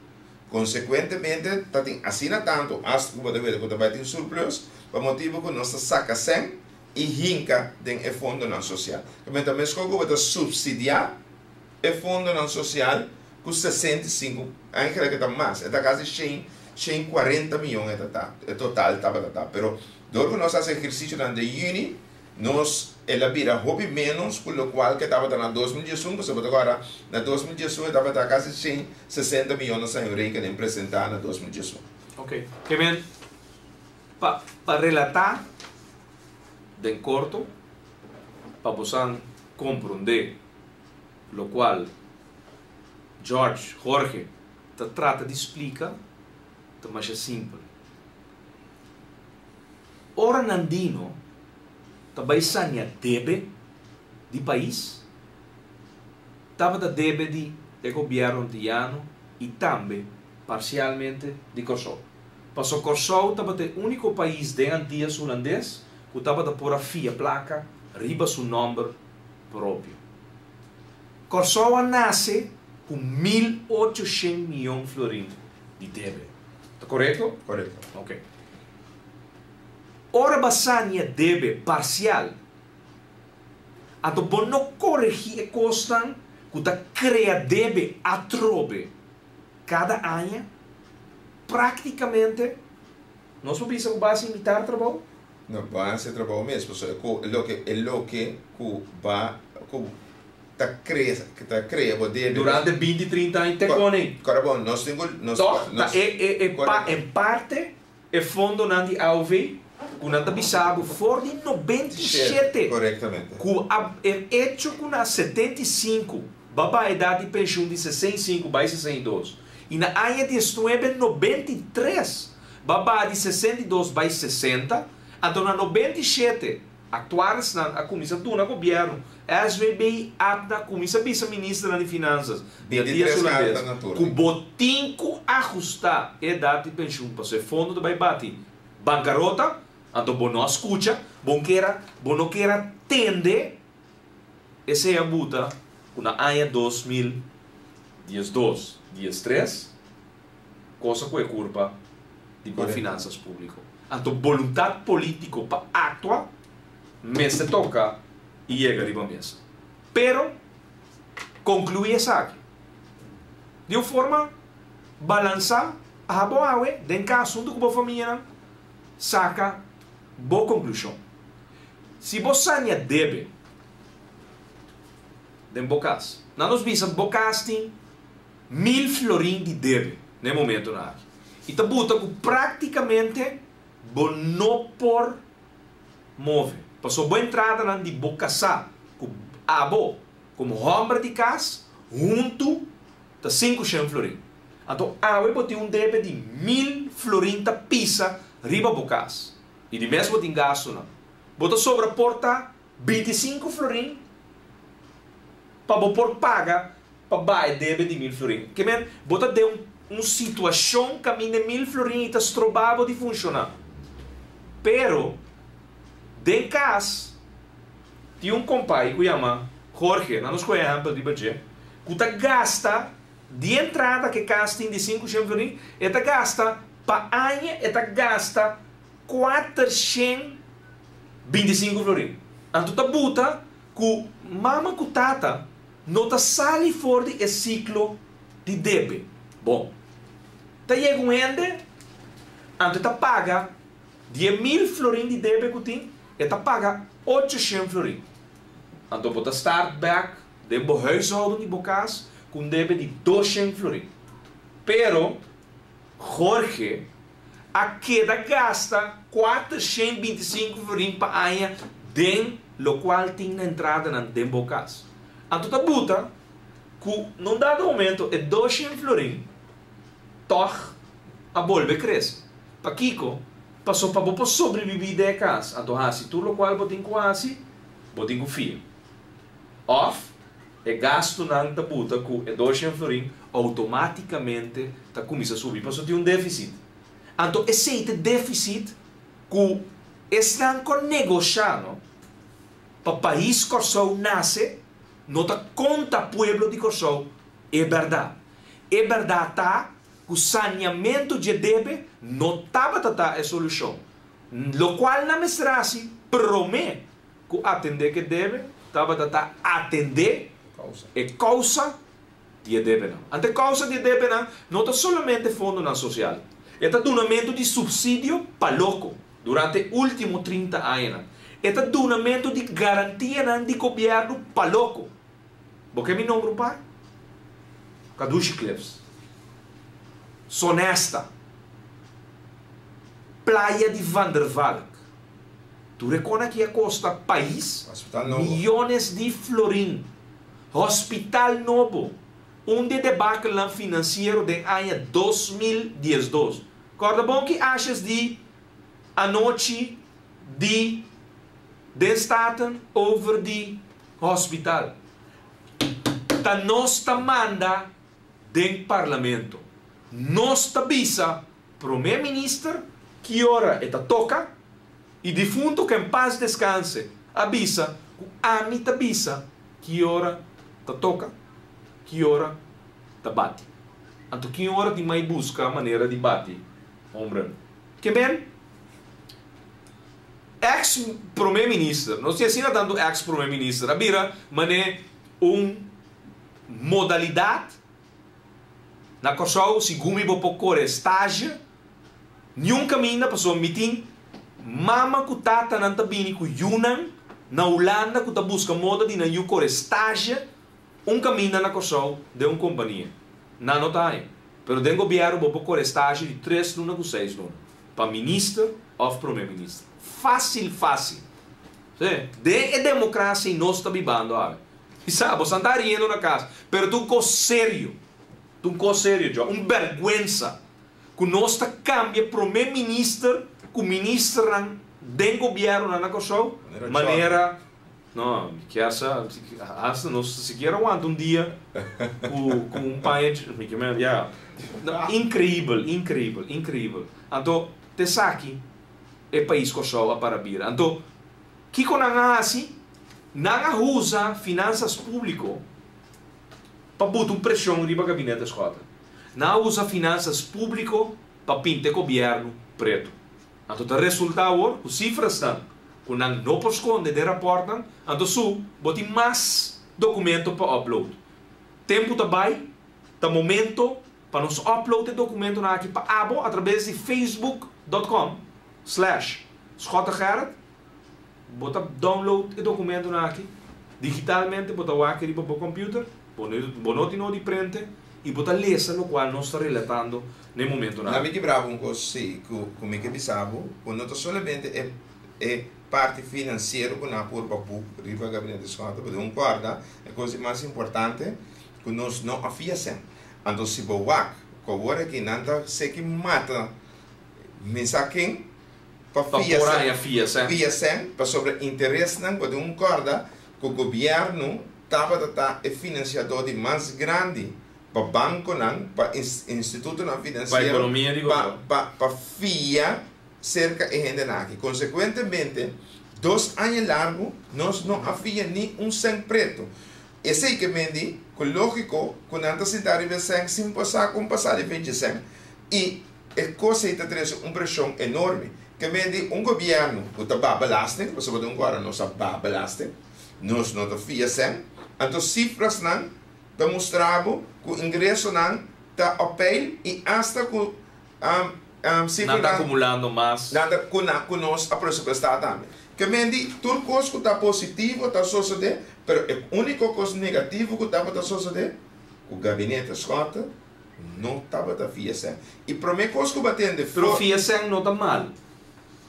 Konsekuentemente ta tin asina tantu asta ku bo ta wete ku ta bai tin surplus. Pa motibu ku nos ta saka sèn i hinka den e fondonan sosial. Ke ta meskos ku bo ta supsidiá e fondonan sosial ku 65, eigenlijk e ta mas, e ta kasi 140 mion e ta, e total tabata ta. Pero dor ku nos hasi ehersisionan den yüni, nos el a bira hopi menos ku lokual ku tabata na 2011, pasobra awor na 2011 tabata kasi 160 mion nos a rekening presentá na 2011. Ok. Ke men, pa relatá den korto, pa bo komprondé lokual George, Jorge, ta trata di splika, ta mas simpel. Ora Nandino ta bai sania debe di pais, tabata debe di e gobièrnu antiano i tambe parsialmente di Kòrsou. Paso Kòrsou tabata e úniko pais den Antias Hulandes ku tabata por a fia plaka riba su nòmber propio. Kòrsou a nase ku 1.800 mion florin di debe. Ta korekto? Korekto. Ok. Ora bo sania debe parsial, anto bo no koregí e kosnan ku ta krea debe atrobe kada aña, práktikamente nos por bisa ku bo a hasi mitar trabou. No, bo a hasi trabou mes, pasobra e loke ku bo ku ta krea bo debe. Durante 20, 30 aña te kone. Kora bon, nos tin nos Toch, ta e en parte e fondonan di AOV ku nan ta bisa bo for di 97. Korektamente. Ku e echo ku na 75 b'a baha edat di penshun di 65 bai 62 i na aña 1993 b'a baha di 62 bai 60, anto na 97 actuarisnan a kuminsá duna gobièrnu SVB, APNA, kuminsá bisa minister di Finansa di Antias 23 Hulandes karta na tur. Ku bo tin ku ahustá edat di penshun paso e fondo ta bai bati bankarota. Anto bo no skucha, bo no ker a tende. Esei a buta ku na aña 2012, 13, kos a kue kurpa di bo finansas públiko. Anto boluntat polítiko pa aktua mester toka i yega riba mesa. Pero konkluí esaki di un forma balansá, abo awe den kas huntu ku bo famia, saka bo konklushon. Si bo sania debe den bo kas, na nos bisa bo kas tin 1.000 florin di debe na e momentonan aki. I ta buta ku práktikamente bo no por move. Paso bo entradanan di bo kasá ku abo komo hòmber di kas huntu ta 500 florin. Anto awe bo tin un debe di 1.000 florin ta pisa riba bo kas. I di mes bo tin gastonan. Bo ta sobra por ta 25 florin pa bo por paga pa bai debe di 1.000 florin. Ke men, bo ta den un situashon kaminda 1.000 florin ta stroba bo di funshoná. Pero, den kas, tin un kompai ku yama Jorge, na nos ehèmpel di budget, ku ta gasta di entrada ku kas tin di 500 florin, e ta gasta pa aña, e ta gasta 425 florin. Anto ta buta ku mama ku tata no ta sali for di e siklo di debe. Bon, ta yega un hende, anto ta paga 10 mil florin di debe ku tin, e ta paga 800 florin. Anto bo ta start back den bo huishouden di bo kas ku debe di 200 florin. Pero Jorge a keda gasta 425 florin pa aña den lokual tin na entradanan den bo kas. Anto ta buta ku num dado momento e 200 florin toch a bolbe krese. Pakiko, paso pa bo por sobrebibí den kas. Anto hasi tur lokual bo tin ku hasi, bo tin ku fia. Òf e gastonan ta buta ku e 200 florin outomátikamente ta kuminsá subi. Paso tin un défisit. Anto esei défisit ku esnan ku negoshá, no? Pa pais Kòrsou nase, no ta konta pueblo di Kòrsou e bèrdat. E bèrdat ta ku saneamentu di debe no tabata e solushon. Lokual nan mester hasi promé ku atendé ku e debe tabata ta atendé e kousa di e debenan. Anto e kousa di e debenan no ta solamente fondonan sosial, e ta dunamentu di supsidio pa loko durante e último 30 añanan, e ta dunamentu di garantianan di gobièrnu pa loko. Bo ke mi nombra un par? Kadushi Cliffs, Sonesta, Playa di Van der Valk. Tur e kon aki a kosta pais miyones di florin. Hospital nobo, un di e debakelnan finansiero den aña 2012. Kòrda bon ki ashes di anochi di den Staten over di hospital. Ta nos ta manda den Parlamento. Nos ta bisa Prome Minister ki ora e ta toca y difunto que en paz descanse a bisa cu ami ta bisa ki ora ta toca, ki ora ta bati. Anto ki ora tin mai busca manera di bati hombre. Ke men? Ex Prome Minister, nos tin asina tanto ex Prome Minister, a bira mane un modalidad na Kòrsou, segun mi bo por kore stage niun kaminda pasobra mi tin mama ku tatanan ta bini ku yunan na Hulanda ku ta buska moda di nan yu kore stage un kaminda na Kòrsou den un kompania. Nan no ta haña. Pero den gobièrnu bo por kore stage di 3 luna ku 6 luna pa minister òf prome minister. Fásil fásil. Sí. Den e demokrasia nos ta bibando awe. I sa, bo ta riendo na kas, pero ta un kos serio. Ta un kos serio, John. Un bèrgwensa. Ku nos ta kambia prome minister ku ministernan den gobièrnu na Kòrsou, manera no, ke sa, hasta nos sikiera wanta un dia ku un paña, ya. No, inkreibel, inkreibel, inkreibel. Anto, t'esaki e pais Kòrsou a para bira. Anto, kiko nan a hasi? Nan a usa finansas públiko pa buta un preshon riba gabinete Schotte. Nan a usa finansas públiko pa pinta gobièrnu pretu. Anto ta resultá awor ku sifranan ku nan no por skonde den rapòrtnan, anto su bo tin mas dokumento pa upload. Tempu ta bai, ta momento pa nos upload e dokumentonan aki pa abo a traves di facebook.com/SchotteGerrit. Bo ta download e dokumentonan aki digitalmente, bo ta wak riba bo computer, bo no tin di print i bo ta lesa lokual nos ta relatando na momento Na mi bravo un kos si ku mi ke bisa bo, ku no ta solamente e parti finansiero ku nan por pa riba gabinete Schotte, pero un kòrda, e kos mas importante ku nos no a fia sèn. Anto si bo wak, ku awor aki nan ta seki mata mensaken pa pa fia por sen. Haña fia sèn. Fia sèn, pa sobre interesnan, pa un kòrda ku gobièrnu tabata ta e finansiadó di mas grandi pa bankonan, pa institutonan finansiero, pa ekonomia di pa, pa fia serka e hendenan aki. Konsekuentemente, 2 aña largu, nos no a fia ni un sèn pretu. Esei ke men di, ku lógiko, ku nan ta sintá riba sèn sin pasa kon pasa di 20 sèn. I e kos ei ta trese un preshon enorme. Ke men di un gobièrnu ku ta baha belasting, pasobra un agora nos a baha belasting, nos no ta fia sèn. Anto sifrasnan ta mustra bo ku ingresonan ta op peil i hasta ku nan ta akumulando mas. Nan ta ku nos a presupuestá tambe. Ke men di tur kos ku ta positivo ta sosodé, pero e úniko kos negativo ku tabata sosodé, ku gabinete Schotte no tabata fia sèn. I promé kos ku bo a tende Pero fia sèn no ta mal.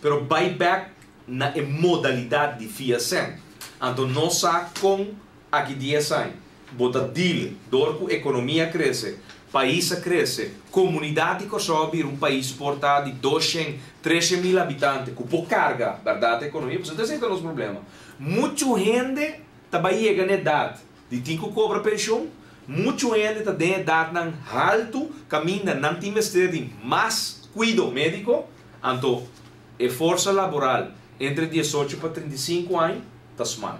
Pero bai bèk na e modalidat di fia sèn. Anto nos sa kon aki 10 aña, bo ta deal dor ku ekonomia krese, pais a krese, komunidat di Kòrsou a bira un pais por ta di 200, 300 mil habitante, ku por karga, berdat, ekonomia, pasobra esei ta nos problema. Muchu hende ta bai yega na edat di tin ku kobra penshon, muchu hende ta den edatnan haltu, kaminda nan tin mester di mas kuido médiko, anto e forsa laboral entre 18 pa 35 aña ta smal.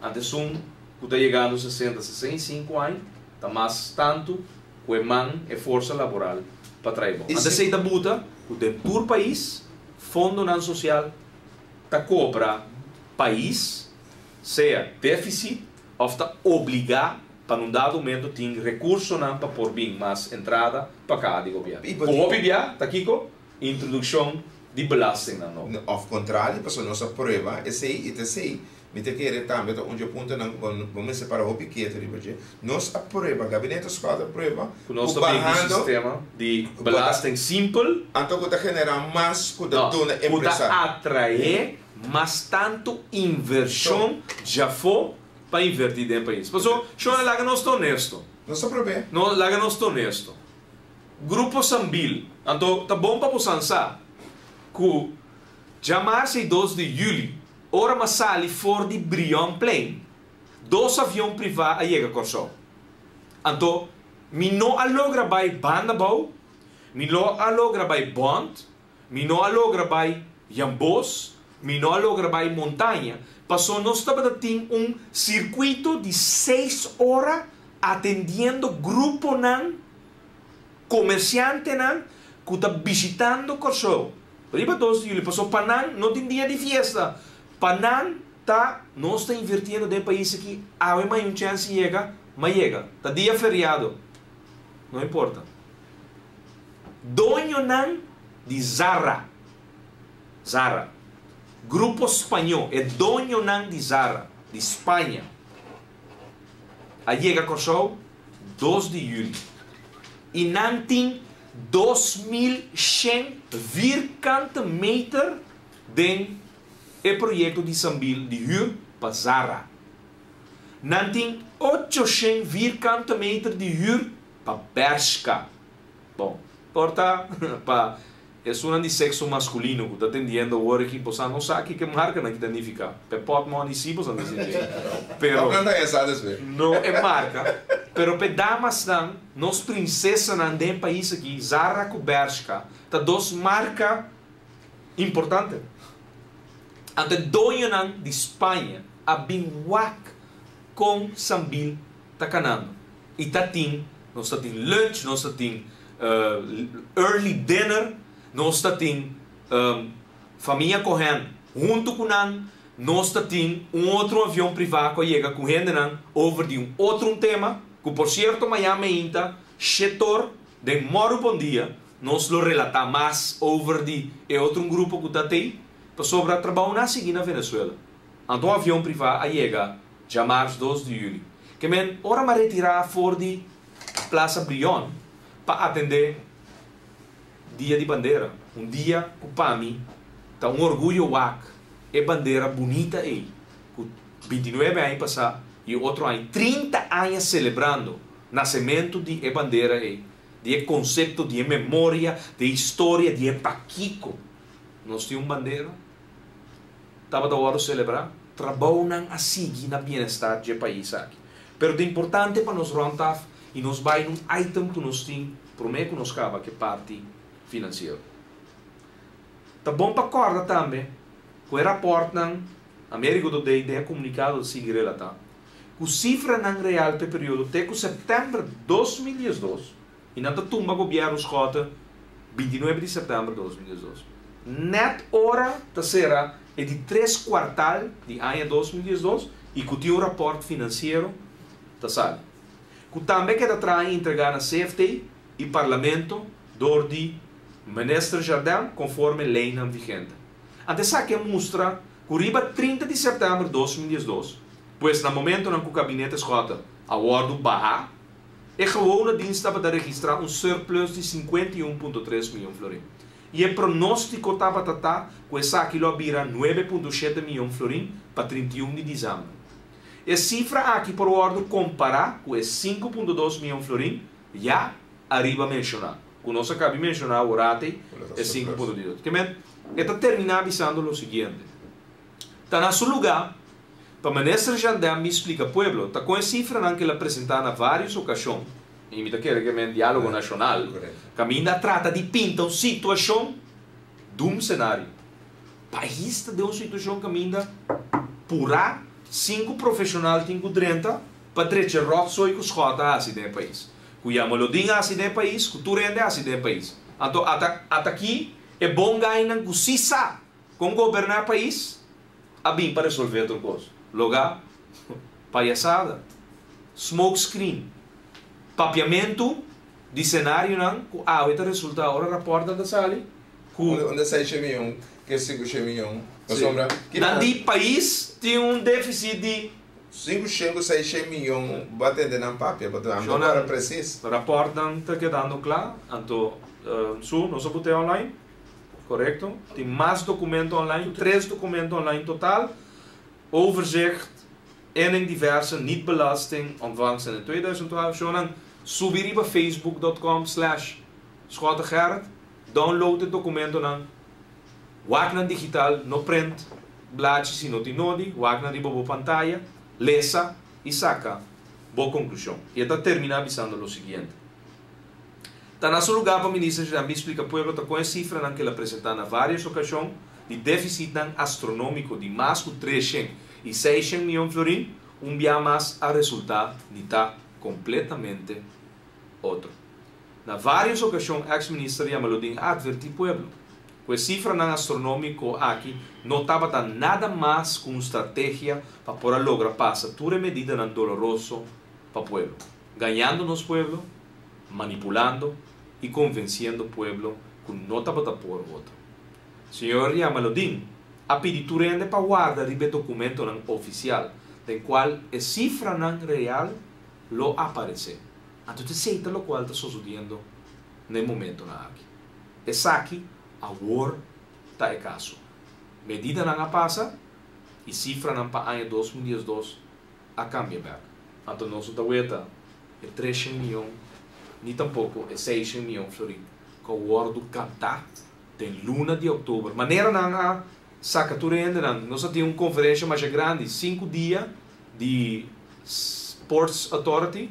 Anto un ku ta yegando 60, 65 aña, ta mas tantu ku e man e forsa laboral pa traha. I Anto esei ta buta, ku den tur pais. Fondonan Sosial ta kobra pais, sea défisit òf ta obligá pa na un dado momento tin rekursonan pa por bin mas entrada pa kaha di gobièrnu. Ku hopi bia ta kiko? Introdukshon di belastingnan nobo. Òf kontrali, pasobra nos a prueba esei i ta esei mi ta kere tambe ta un dje puntonan ku bo mester para hopi ketu riba dje. Nos a prueba, Gabinete Schotte a prueba Ku nos ta bin ku sistema di belasting simpel. Anto ku ta generá mas ku ta duna empresa. Ku ta atraé mas tantu invershon djafó pa invertí den pais. Pasobra, shona, laga nos ta honesto. Nos ta prob'é. No, laga nos ta honesto. Grupo Sambil, anto ta bon pa bo san sa ku djamarsa i 2 di yüli, ora m'a sali for di Brionplein, dos avion privá a yega Kòrsou. Anto, mi no a logra bai Banda Bou, mi no a logra bai Bònt, mi no a logra bai Jambos, mi no a logra bai Montaña, paso nos tabata tin un sirkuito di seis ora atendiendo gruponan, komersiantenan ku ta bishitando Kòrsou riba 2 di yüli, paso pa nan no tin dia di fiesta, pa nan ta nos ta invirtiendo den e pais aki, awe mai un chèns yega, ma yega, ta dia feriado, no importa. Doñonan di Zara, Zara, grupo spañó, e doñonan di Zara, di Spaña, a yega Kòrsou 2 di yüli i nan tin 2100 vierkante meter den e proyekto di Sambil di hür pa Zara. Nan tin 800 vierkante meter di hür pa Bershka. Bon, por ta pa esunnan di sexo masculino cu ta atendiendo awor aki, bosan no sa kiko e marcanan ki ta nifica. P'e portmoney si bosan ta sinti. Pero no e marca. Pero p'e damasnan, nos princesanan den e pais aki, Zara cu Bershka ta dos marca importante. Anto e doñonan di Spaña a bin wak con Sambil ta canando. I ta tin, nos ta tin lunch, nos ta tin early dinner, nos ta tin famia Cohen huntu ku nan, nos ta tin un otro avion privá ku a yega ku hendenan over di un otro un tema, ku por sierto mañan meinta shetor den Mòru Bon Dia nos lo relatá mas over di e otro un grupo ku ta tei, pasobra trabou nan a sigui na Venezuela. Anto un avion privá a yega djamars 2 di yüli. Ke men ora m'a retirá for di Plaza Brion pa atendé Dia di Bandera, un dia ku pa mi ta un orguyo wak e bandera bunita ei ku 29 aña pasá i otro aña 30 aña selebrando nasementu di e bandera ei, di e konsepto, di e memoria, di e historia, di e pakiko nos tin un bandera tabata wòrdu selebrá. Trabounan a sigui na bienestar dje pais aki. Pero ta importante pa nos rònt af i nos bai na un item ku nos tin promé ku nos kaba ku e parti finansiero. Ta bon pa kòrda tambe ku e rapòrtnan Amerigo Today den e komunikado ta sigui relatá ku sifranan real pa e periodo te ku sèptèmber 2012 i nan ta tumba gobièrnu Schotte 29 di sèptèmber 2012. Nèt ora ta sera e di tres kuartal di aña 2012 i ku tin un rapòrt finansiero ta sali. Ku tambe keda traha i entregá na CFT i Parlamento dor di Minister Jardin konforme leinan vigente. Ante esaki a mustra ku riba 30 di sèptèmber 2012, pues na momentonan ku Gabinete Schotte a wòrdu bahá, e gewone dienst tabata registrá un surplus di 51.3 mion florin. I e pronóstiko tabata ta ku esaki lo a bira 9.7 mion florin pa 31 di desèmber. E sifra aki por wòrdu kompará ku e 5.2 mion florin ya ariba menshoná. Ku nos a kaba di menshoná awor e 5.2. Ke men, e ta terminá bisando lo siguiente. Ta na su lugá pa Minister Jardin mi splika pueblo, ta kon e sifranan ku el a presentá na vários okashon, i mi ta kere ke men Diálogo Nashonal, kaminda a trata di pinta un situashon doom scenario. Pais ta den un situashon kaminda purá sinku profeshonal tin ku drenta pa drecha ròtzooi ku Schotte a hasi den e pais. Ku Jamaloodin a hasi den e pais, ku tur hende a hasi den e pais. Anto ata ata aki. E bon gainan ku si sa kon goberná pais a bin pa resolvé tur kos. Logá, payasada, smoke screen, papiamentu di senarionan ku awe ta resultá ora rapòrtnan ta sali ku. Unda seishen miyon ke sinkushen miyon pasobra Nan di pais tin un défisit di. Sinkushen ku seishen miyon bo a tende nan papia pasobra ami ta kòrda presis. Rapòrtnan ta kedando kla anto su nos a put'é online korekto tin mas dokumento online tres dokumento online total overzicht inning diverse niet belasting ontvangsten in 2012 shownan subi riba facebook dot com slash schottegerrit download e dokumentonan wak nan digital no print blachi si no tin nodi wak nan riba bo pantaya lesa i saka bo konklushon i e ta termina bisando lo siguiente. Ta na su lugá pa Minister Jambi splika pueblo ta kon e sifranan ku el a presentá na vários okashon di défisitnan astronómiko di mas ku 306 mion florin un bia mas a resultá di ta kompletamente otro. Na vários okashon èks Minister Jamaloodin a atvertí pueblo ku e sifranan astronómiko aki no tabata nada mas ku un strategia pa por a logra pasa tur e medidanan doloroso pa pueblo, gañando nos pueblo, manipulando y convenciendo pueblo cu no tabata por otro. Señor Jamaloodin a pidi tur hende pa warda riba e documentonan oficial den cual e cifranan real lo aparece. Anto ta esey ta locual ta sosodiendo na e momentonan aki. Esaki awor ta e caso. Medidanan a pasa y cifranan pa aña 2012 a cambia bek. Anto nos no ta weta e treshen mion ni tampoko e seishen mion florin ku a wòrdu kantá den luna di òktober. Manera nan a saka tur e hendenan, nos a tin un konferensha masha grandi, sinku dia di Ports Authority,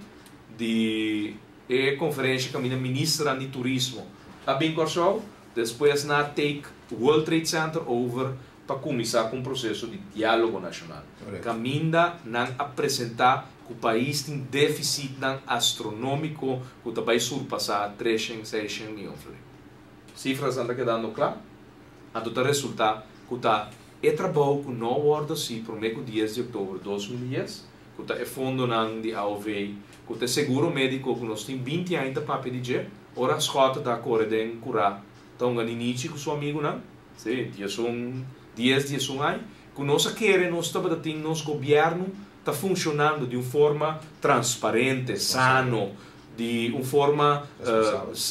di e konferensha kaminda ministernan di turismo a bin Kòrsou, despues nan a take World Trade Center over pa kuminsá ku un proseso di diálogo nashonal, kaminda nan a presentá ku pais tin défisitnan astronómiko ku ta bai surpasá treshen seishen mion florin. Sifrasnan ta kedando kla, anto ta resultá ku ta e trabou ku no wòrdu hasi promé ku dies di òktober 2010, ku ta e fondonan di aov, ku ta e seguro médiko ku nos tin 20 aña ta papia di dje, ora Schotte ta kore den kurá ta hunga ninichi ku su amigunan. Sí, 11, dies, 11 aña, ku nos a kere nos tabata tin nos gobièrnu ta funshonando di un forma transparente, sano, di un forma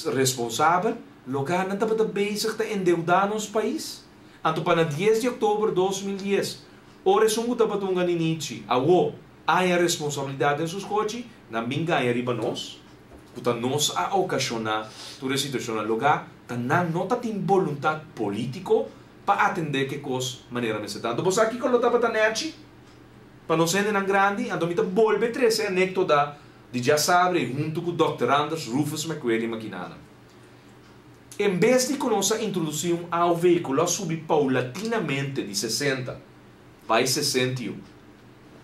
responsabel, loga nan tabata bezig ta endeudá nos pais. Anto pa na dies di òktober 2010, ora esun ku tabata hunga ninichi, awo, haña responsabilidat den su skochi, nan bin gaña riba nos, ku ta nos a okashoná tur e situashonnan. Logá ta nan no ta tin boluntat polítiko pa atendé ku e kos manera mester ta. Anto bo sa kiko lo tabata nèchi pa nos hendenan grandi? Anto mi ta bolbe trese anektoda di djasabre huntu ku Dòkter Anders Rufus McQuarrie Makinana. En bes di ku nos a introdusí un AOV ku lo a subi paulatinamente di 60 bai 61,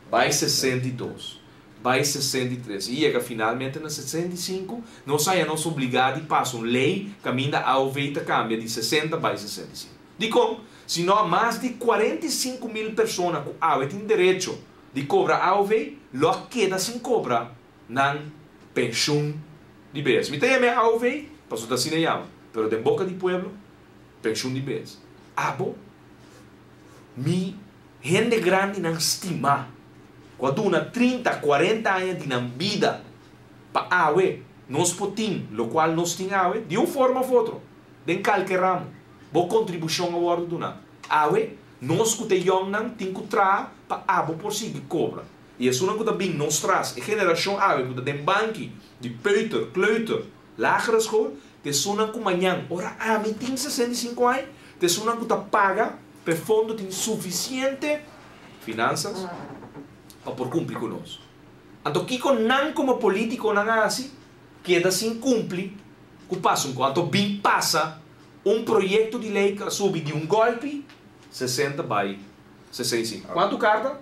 bai 62, bai 63 i yega finalmente na 65, nos haña nos obligá di pasa un lei kaminda AOV ta kambia di 60 bai 65. Dikon? Si no, mas di 45 mil persona ku awe tin derecho di kobra AOV lo a keda sin kobra nan penshun di behes. Mi ta yama e AOV, pasobra ta asina yama, pero den boka di pueblo, penshun di behes. Abo, mi hende grandinan stimá, ku a duna 30, 40 aña di nan bida pa awe nos por tin lokual nos tin awe, di un forma òf otro, den kalke ramo, bo kontribushon a wòrdu duná. Awe, nos ku ta yòngnan tin ku traha pa abo por sigui kobra. I esunnan ku ta bin nos tras, e generashon awe ku ta den banki di peuter, kleuter, lagere school, ta esunnan ku mañan, ora ami tin 65 aña, ta esunnan ku ta paga pa e fondo tin sufisiente finansas pa por kumpli ku nos. Anto kiko nan komo polítikonan a hasi? Keda sin kumpli ku pasun ku anto bin pasa un proyekto di lei ku a subi di un gòlpi 60 bai 65. Kuantu karta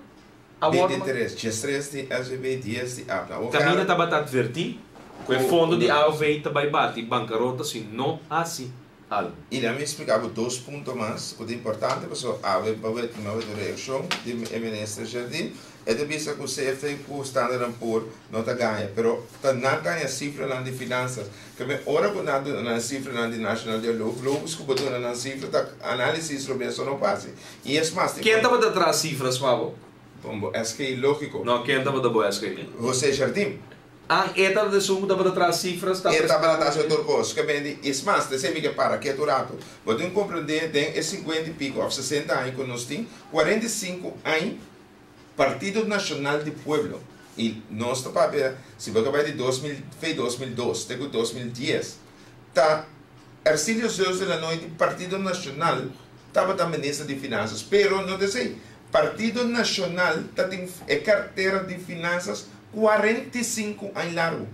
a wòrdu? 23, 13 di SVB, 10 di APNA. Kaminda tabata atvertí ku e fondo di AOV ta bai bati bankarota si no hasi. Algu. I laga mi splika bo dos punto mas ku ta importante pasobra awe bo a tuma e reakshon di e minister Jardim. E ta bisa ku CFT ku Standard and Poor no ta gaña, pero ta nan ta haña sifranan di finansas. Keme ora ku nan duna nan sifranan di National Dialoog, logos ku bo duna nan sifra ta análisis robes so no fásil. I es mas, Ken tabata traha sifras pa bo? Bon, bo SG lógiko. No, ken tabata bo SG? José Jardim. An e tabata esun ku tabata traha sifras ta E tabata presentá hasi tur kos. Ke bende es mas, ta esei mi ke para ketu ratu. Bo tin komprendé den e sinkuenta i piko òf sesenta aña ku nos tin, 45 aña Partido Nashonal di Pueblo i nos ta papia si bo ke bai di 2000 fe 2002 te ku 2010 ta Ercilio Zeus de Lanoy di Partido Nashonal tabata minister di finansas pero no ta esei Partido Nashonal ta tin e kartera di finansas 45 aña largu.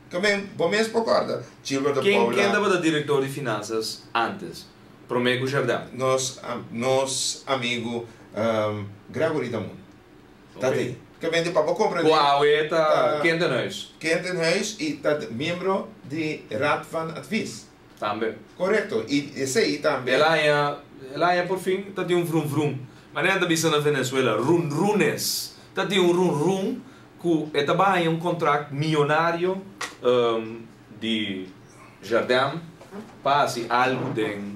Ke bo mes por kòrda Gilbert de Ken Paula. ken tabata direktor di finansas ántes, promé ku Jardin? Nos nos amigu Gregory Damun ta Ok. tin. Ke men di pa bo Ku komprendé awe ta ta Kentenhuis. Kentenhuis i ta miembro di Raad van Advies. Tambe. Korekto. I esei tambe. El haña, el haña por fin ta tin un vrun vrun. Manera ta bisa na Venezuela, run runes. Ta tin un run run ku e ta bai haña un kontrakt miyonario di Jardin pa hasi algu den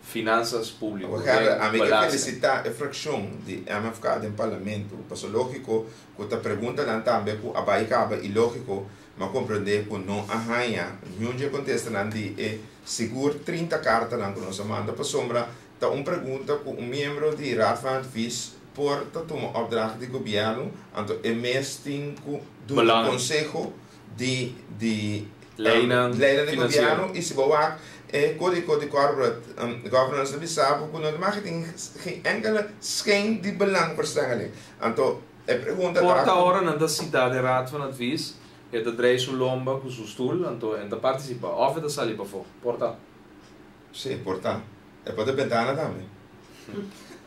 finansas públiko, Awor Herbert, den ami ke belasting. felisitá e frakshon di MFK den parlamento, pasobra lógiko ku ta preguntanan tambe ku a bai kaba i lógiko Mi a komprendé ku no a haña niun dje kontestanan di e sigur 30 kartanan ku nos a manda pasobra ta un pregunta ku un miembro di Raad van Advies por ta tuma opdracht di gobièrnu, anto e mes tin ku duna Belangen. konseho di di Leinan leinan di finansiero. gobièrnu i si bo wak e kódigo di corporate governance ta bisa bo ku no ta mag tin geen enkele schijn di belangverstrengeling. Anto E pregunta ta Porta ku. ora nan ta sitá den Raad van Advies, e ta drei su lomba ku su stul, anto e ta partisipá òf e ta sali pafó. Por ta. Sí, por ta. E por ta bentana tambe.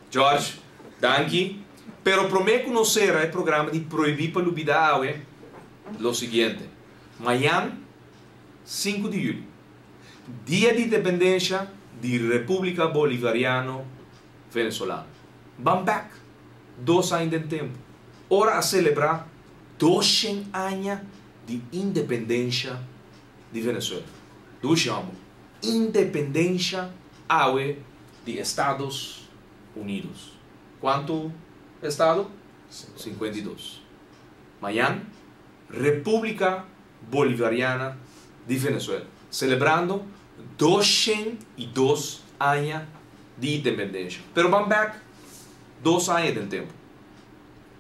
George, danki. Pero promé ku nos sera e programa di Prohibí pa Lubidá awe, lo siguiente. Mañan, 5 di yüli, Dia di Independensha di Repúblika Bolivariano Venezolano. Ban bèk 2 aña den tempu, ora a selebrá 200 aña di independensha di Venezuela. Dushi hòmber, independensha awe di Estados Unidos. Kuantu estado? 52. Mañan, Repúblika Bolivariana di Venezuela, selebrando 202 aña di independensha. Pero ban bèk 2 aña den tempu.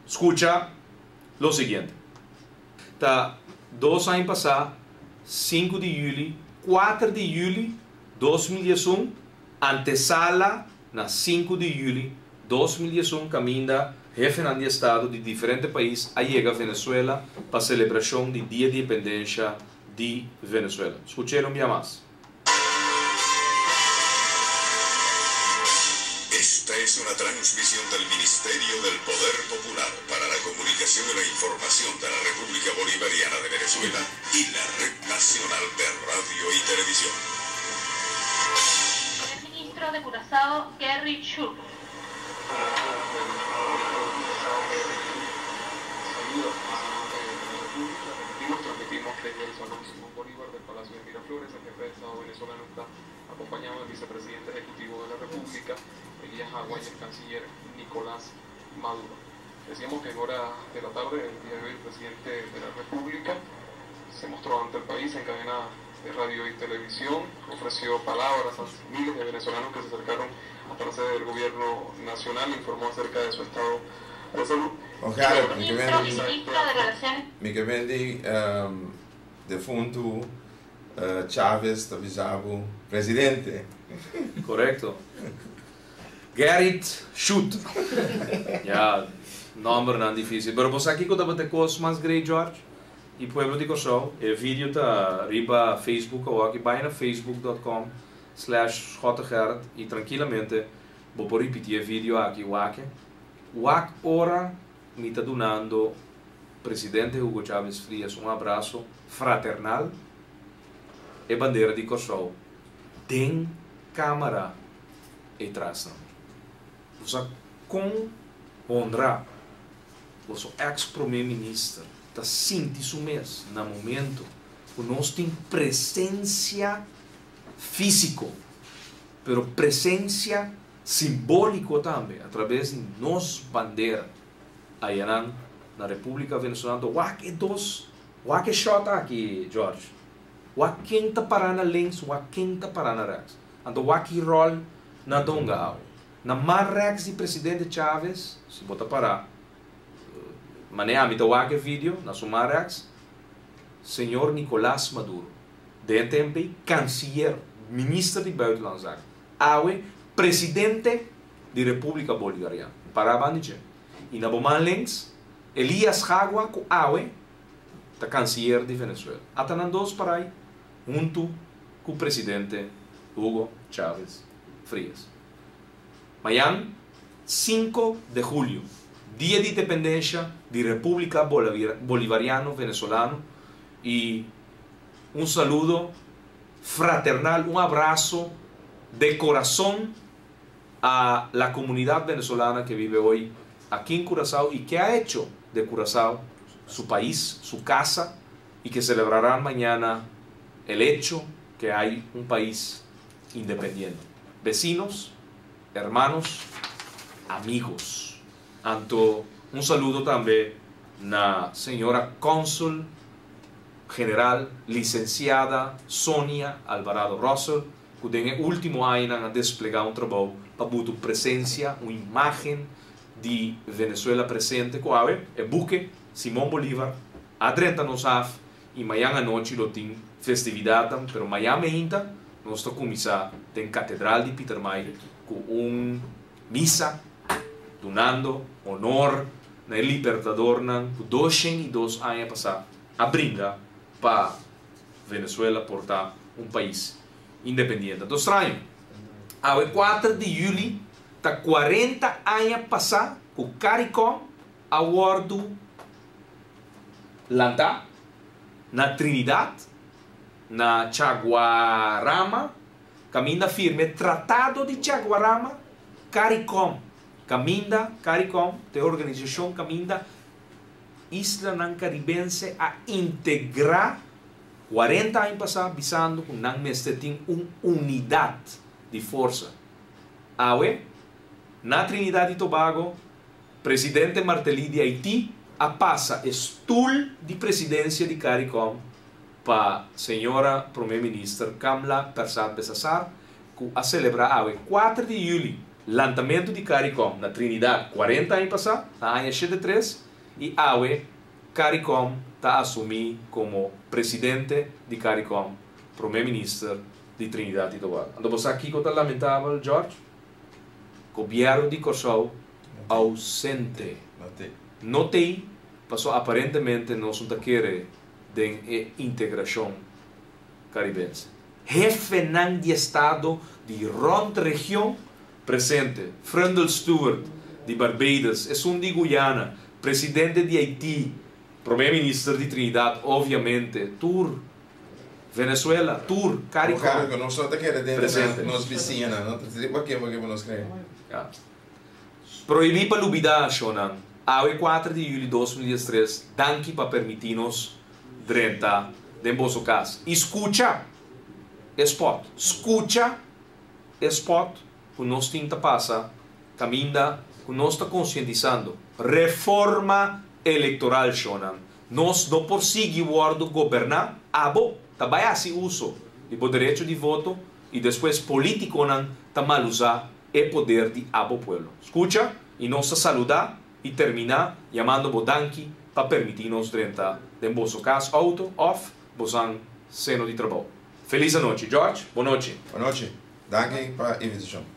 Skucha lo siguiente. Ta 2 aña pasá, 5 di yüli, 4 di yüli 2011, antesala na 5 di yüli 2011 kaminda hefenan di estado di diferente pais a yega Venezuela pa selebrashon di Dia di Independensha di Venezuela. Skuch'el un bia mas. Esta es una transmisión del Ministerio del Poder Popular para la Comunicación y la Información de la República Bolivariana de Venezuela y la Red Nacional de Radio y Televisión. Primer ministro de Curazao, Gerrit Schotte. Transmitimos desde el Salón Simón Bolívar del Palacio de Miraflores. El jefe de Estado venezolano está acompañado del vicepresidente ejecutivo de la República, Elías Jaua, y el canciller Nicolás Maduro. Decíamos que en horas de la tarde, el día de hoy, el presidente de la República se mostró ante el país en cadena de radio y televisión, ofreció palabras a miles de venezolanos que se acercaron hasta la sede del gobierno nacional, informó acerca de su estado de salud. Ojalá, mi ke Ministro y mendi, ministra de Relaciones mi ke mendi defuntu Chávez ta bisa bo presidente. Korekto. Gerrit Schoot. Ya, nòmbernan difísil. Pero bo sa kiko tabata e kos mas great, George? I pueblo di Kòrsou, e video ta riba Facebook awor aki. Bai na facebook.com/schottegerrit i trankilamente bo por ripití e video aki wak. Wak ora mi ta dunando presidente Hugo Chávez Frías un abraso fraternal, e bandera di Kòrsou. Den kámara e tras nan. Bo sa kon honra boso eks prome minister ta sinti su mes na momento ku nos tin presensia físiko pero presensia simbóliko tambe atraves di nos bandera ayanan na Repúblika Venezolano. Ta wak e dos, wak e shot aki, George. Wak ken ta pará na links, wak ken ta pará na rèks. Anto wak ki ròl nan ta hunga awe. Na man rèks di presidente Chávez, si bo ta pará manera ami ta wak e video, na su man rèks, señor Nicolás Maduro, den e tempu ei kansiyer, minister di Buitenlandse Zaken, awe presidente di Repúblika Bolivariano, pará banda di dje. I na bo man links, Elías Jagua ku awe ta kansiyer di Venezuela. Ata nan dos parai huntu ku presidente Hugo Chávez Frías. Mayan, sinku de julio, dia di independensha di Repúblika Bolivariano Venezolano i un saludo fraternal, un abraso de corazon a la comunidad venezolana que vive hoy aquí en Curazao y que ha hecho de Curazao su país, su casa y que celebrarán mañana el hecho que hay un país independiente. Vecinos, hermanos, amigos. Anto un saludo tambe na señora Cónsul General Licenciada Sonia Alvarado Russell ku den e último añanan a desplegá un trabou pa buta un presensia, un imágen di Venezuela presente ku awe e buke Simón Bolívar a drenta nos haf i mañan anochi lo tin festividatnan, pero mañan meinta nos ta kuminsá den Katedral di Pietermaai ku un misa dunando honor na e libertadornan ku 202 aña pasá a bringa pa Venezuela por ta un pais independiente. Anto straño, awe kuater di yüli ta 40 aña pasá ku Caricom a wòrdu lantá na Trinidad, na Chaguarama, kaminda firma e Tratado di Chaguarama, Caricom, kaminda Caricom ta e organisashon kaminda islanan karibense a integrá 40 aña pasá bisando ku nan mester tin un unidat di forsa. Awe, na Trinidad i Tobago, Presidente Martelly di Haití a pasa e stul di presidensia di Caricom pa señora Prome Minister Kamla Persad-Besasar ku a selebrá awe 4 di yüli lantamentu di Caricom na Trinidad 40 aña pasá, na aña 73, i awe Caricom ta asumí komo presidente di Caricom Prome Minister di Trinidad i Tobago. Anto bo sa kiko ta lamentabel, George? Gobièrnu di Kòrsou ausente. No t'ei, paso aparentemente nos no ta kere den e integrashon karibense. Hefenan di estado di rònt region presente, Freundel Stuart di Barbados, esun di Guyana, presidente di Haití, prome minister di Trinidad, obviamente, tur Venezuela, tur Caricom Claro que nos no ta kere den presente. Nos bisiñanan, no ta pa ke pa nos cree. Ja. Prohibí pa lubidá, shonnan. Awe 4 di yüli 2013, danki pa permití nos drenta den boso kas i skucha e spòt. Skucha e spòt ku nos tin ta pasa kaminda ku nos ta konsientisando reforma elektoral, shonnan. Nos no por sigui wòrdu goberná, abo ta bai hasi uso di bo derecho di voto i despues polítikonan ta malusá e poder di abo pueblo. Skucha i nos ta saludá i terminá yamando bo danki pa permití nos drenta den boso kas, outo òf bosan seno di trabou. Felis anochi. George, bon nochi. Bon nochi. Danki pa invitashon.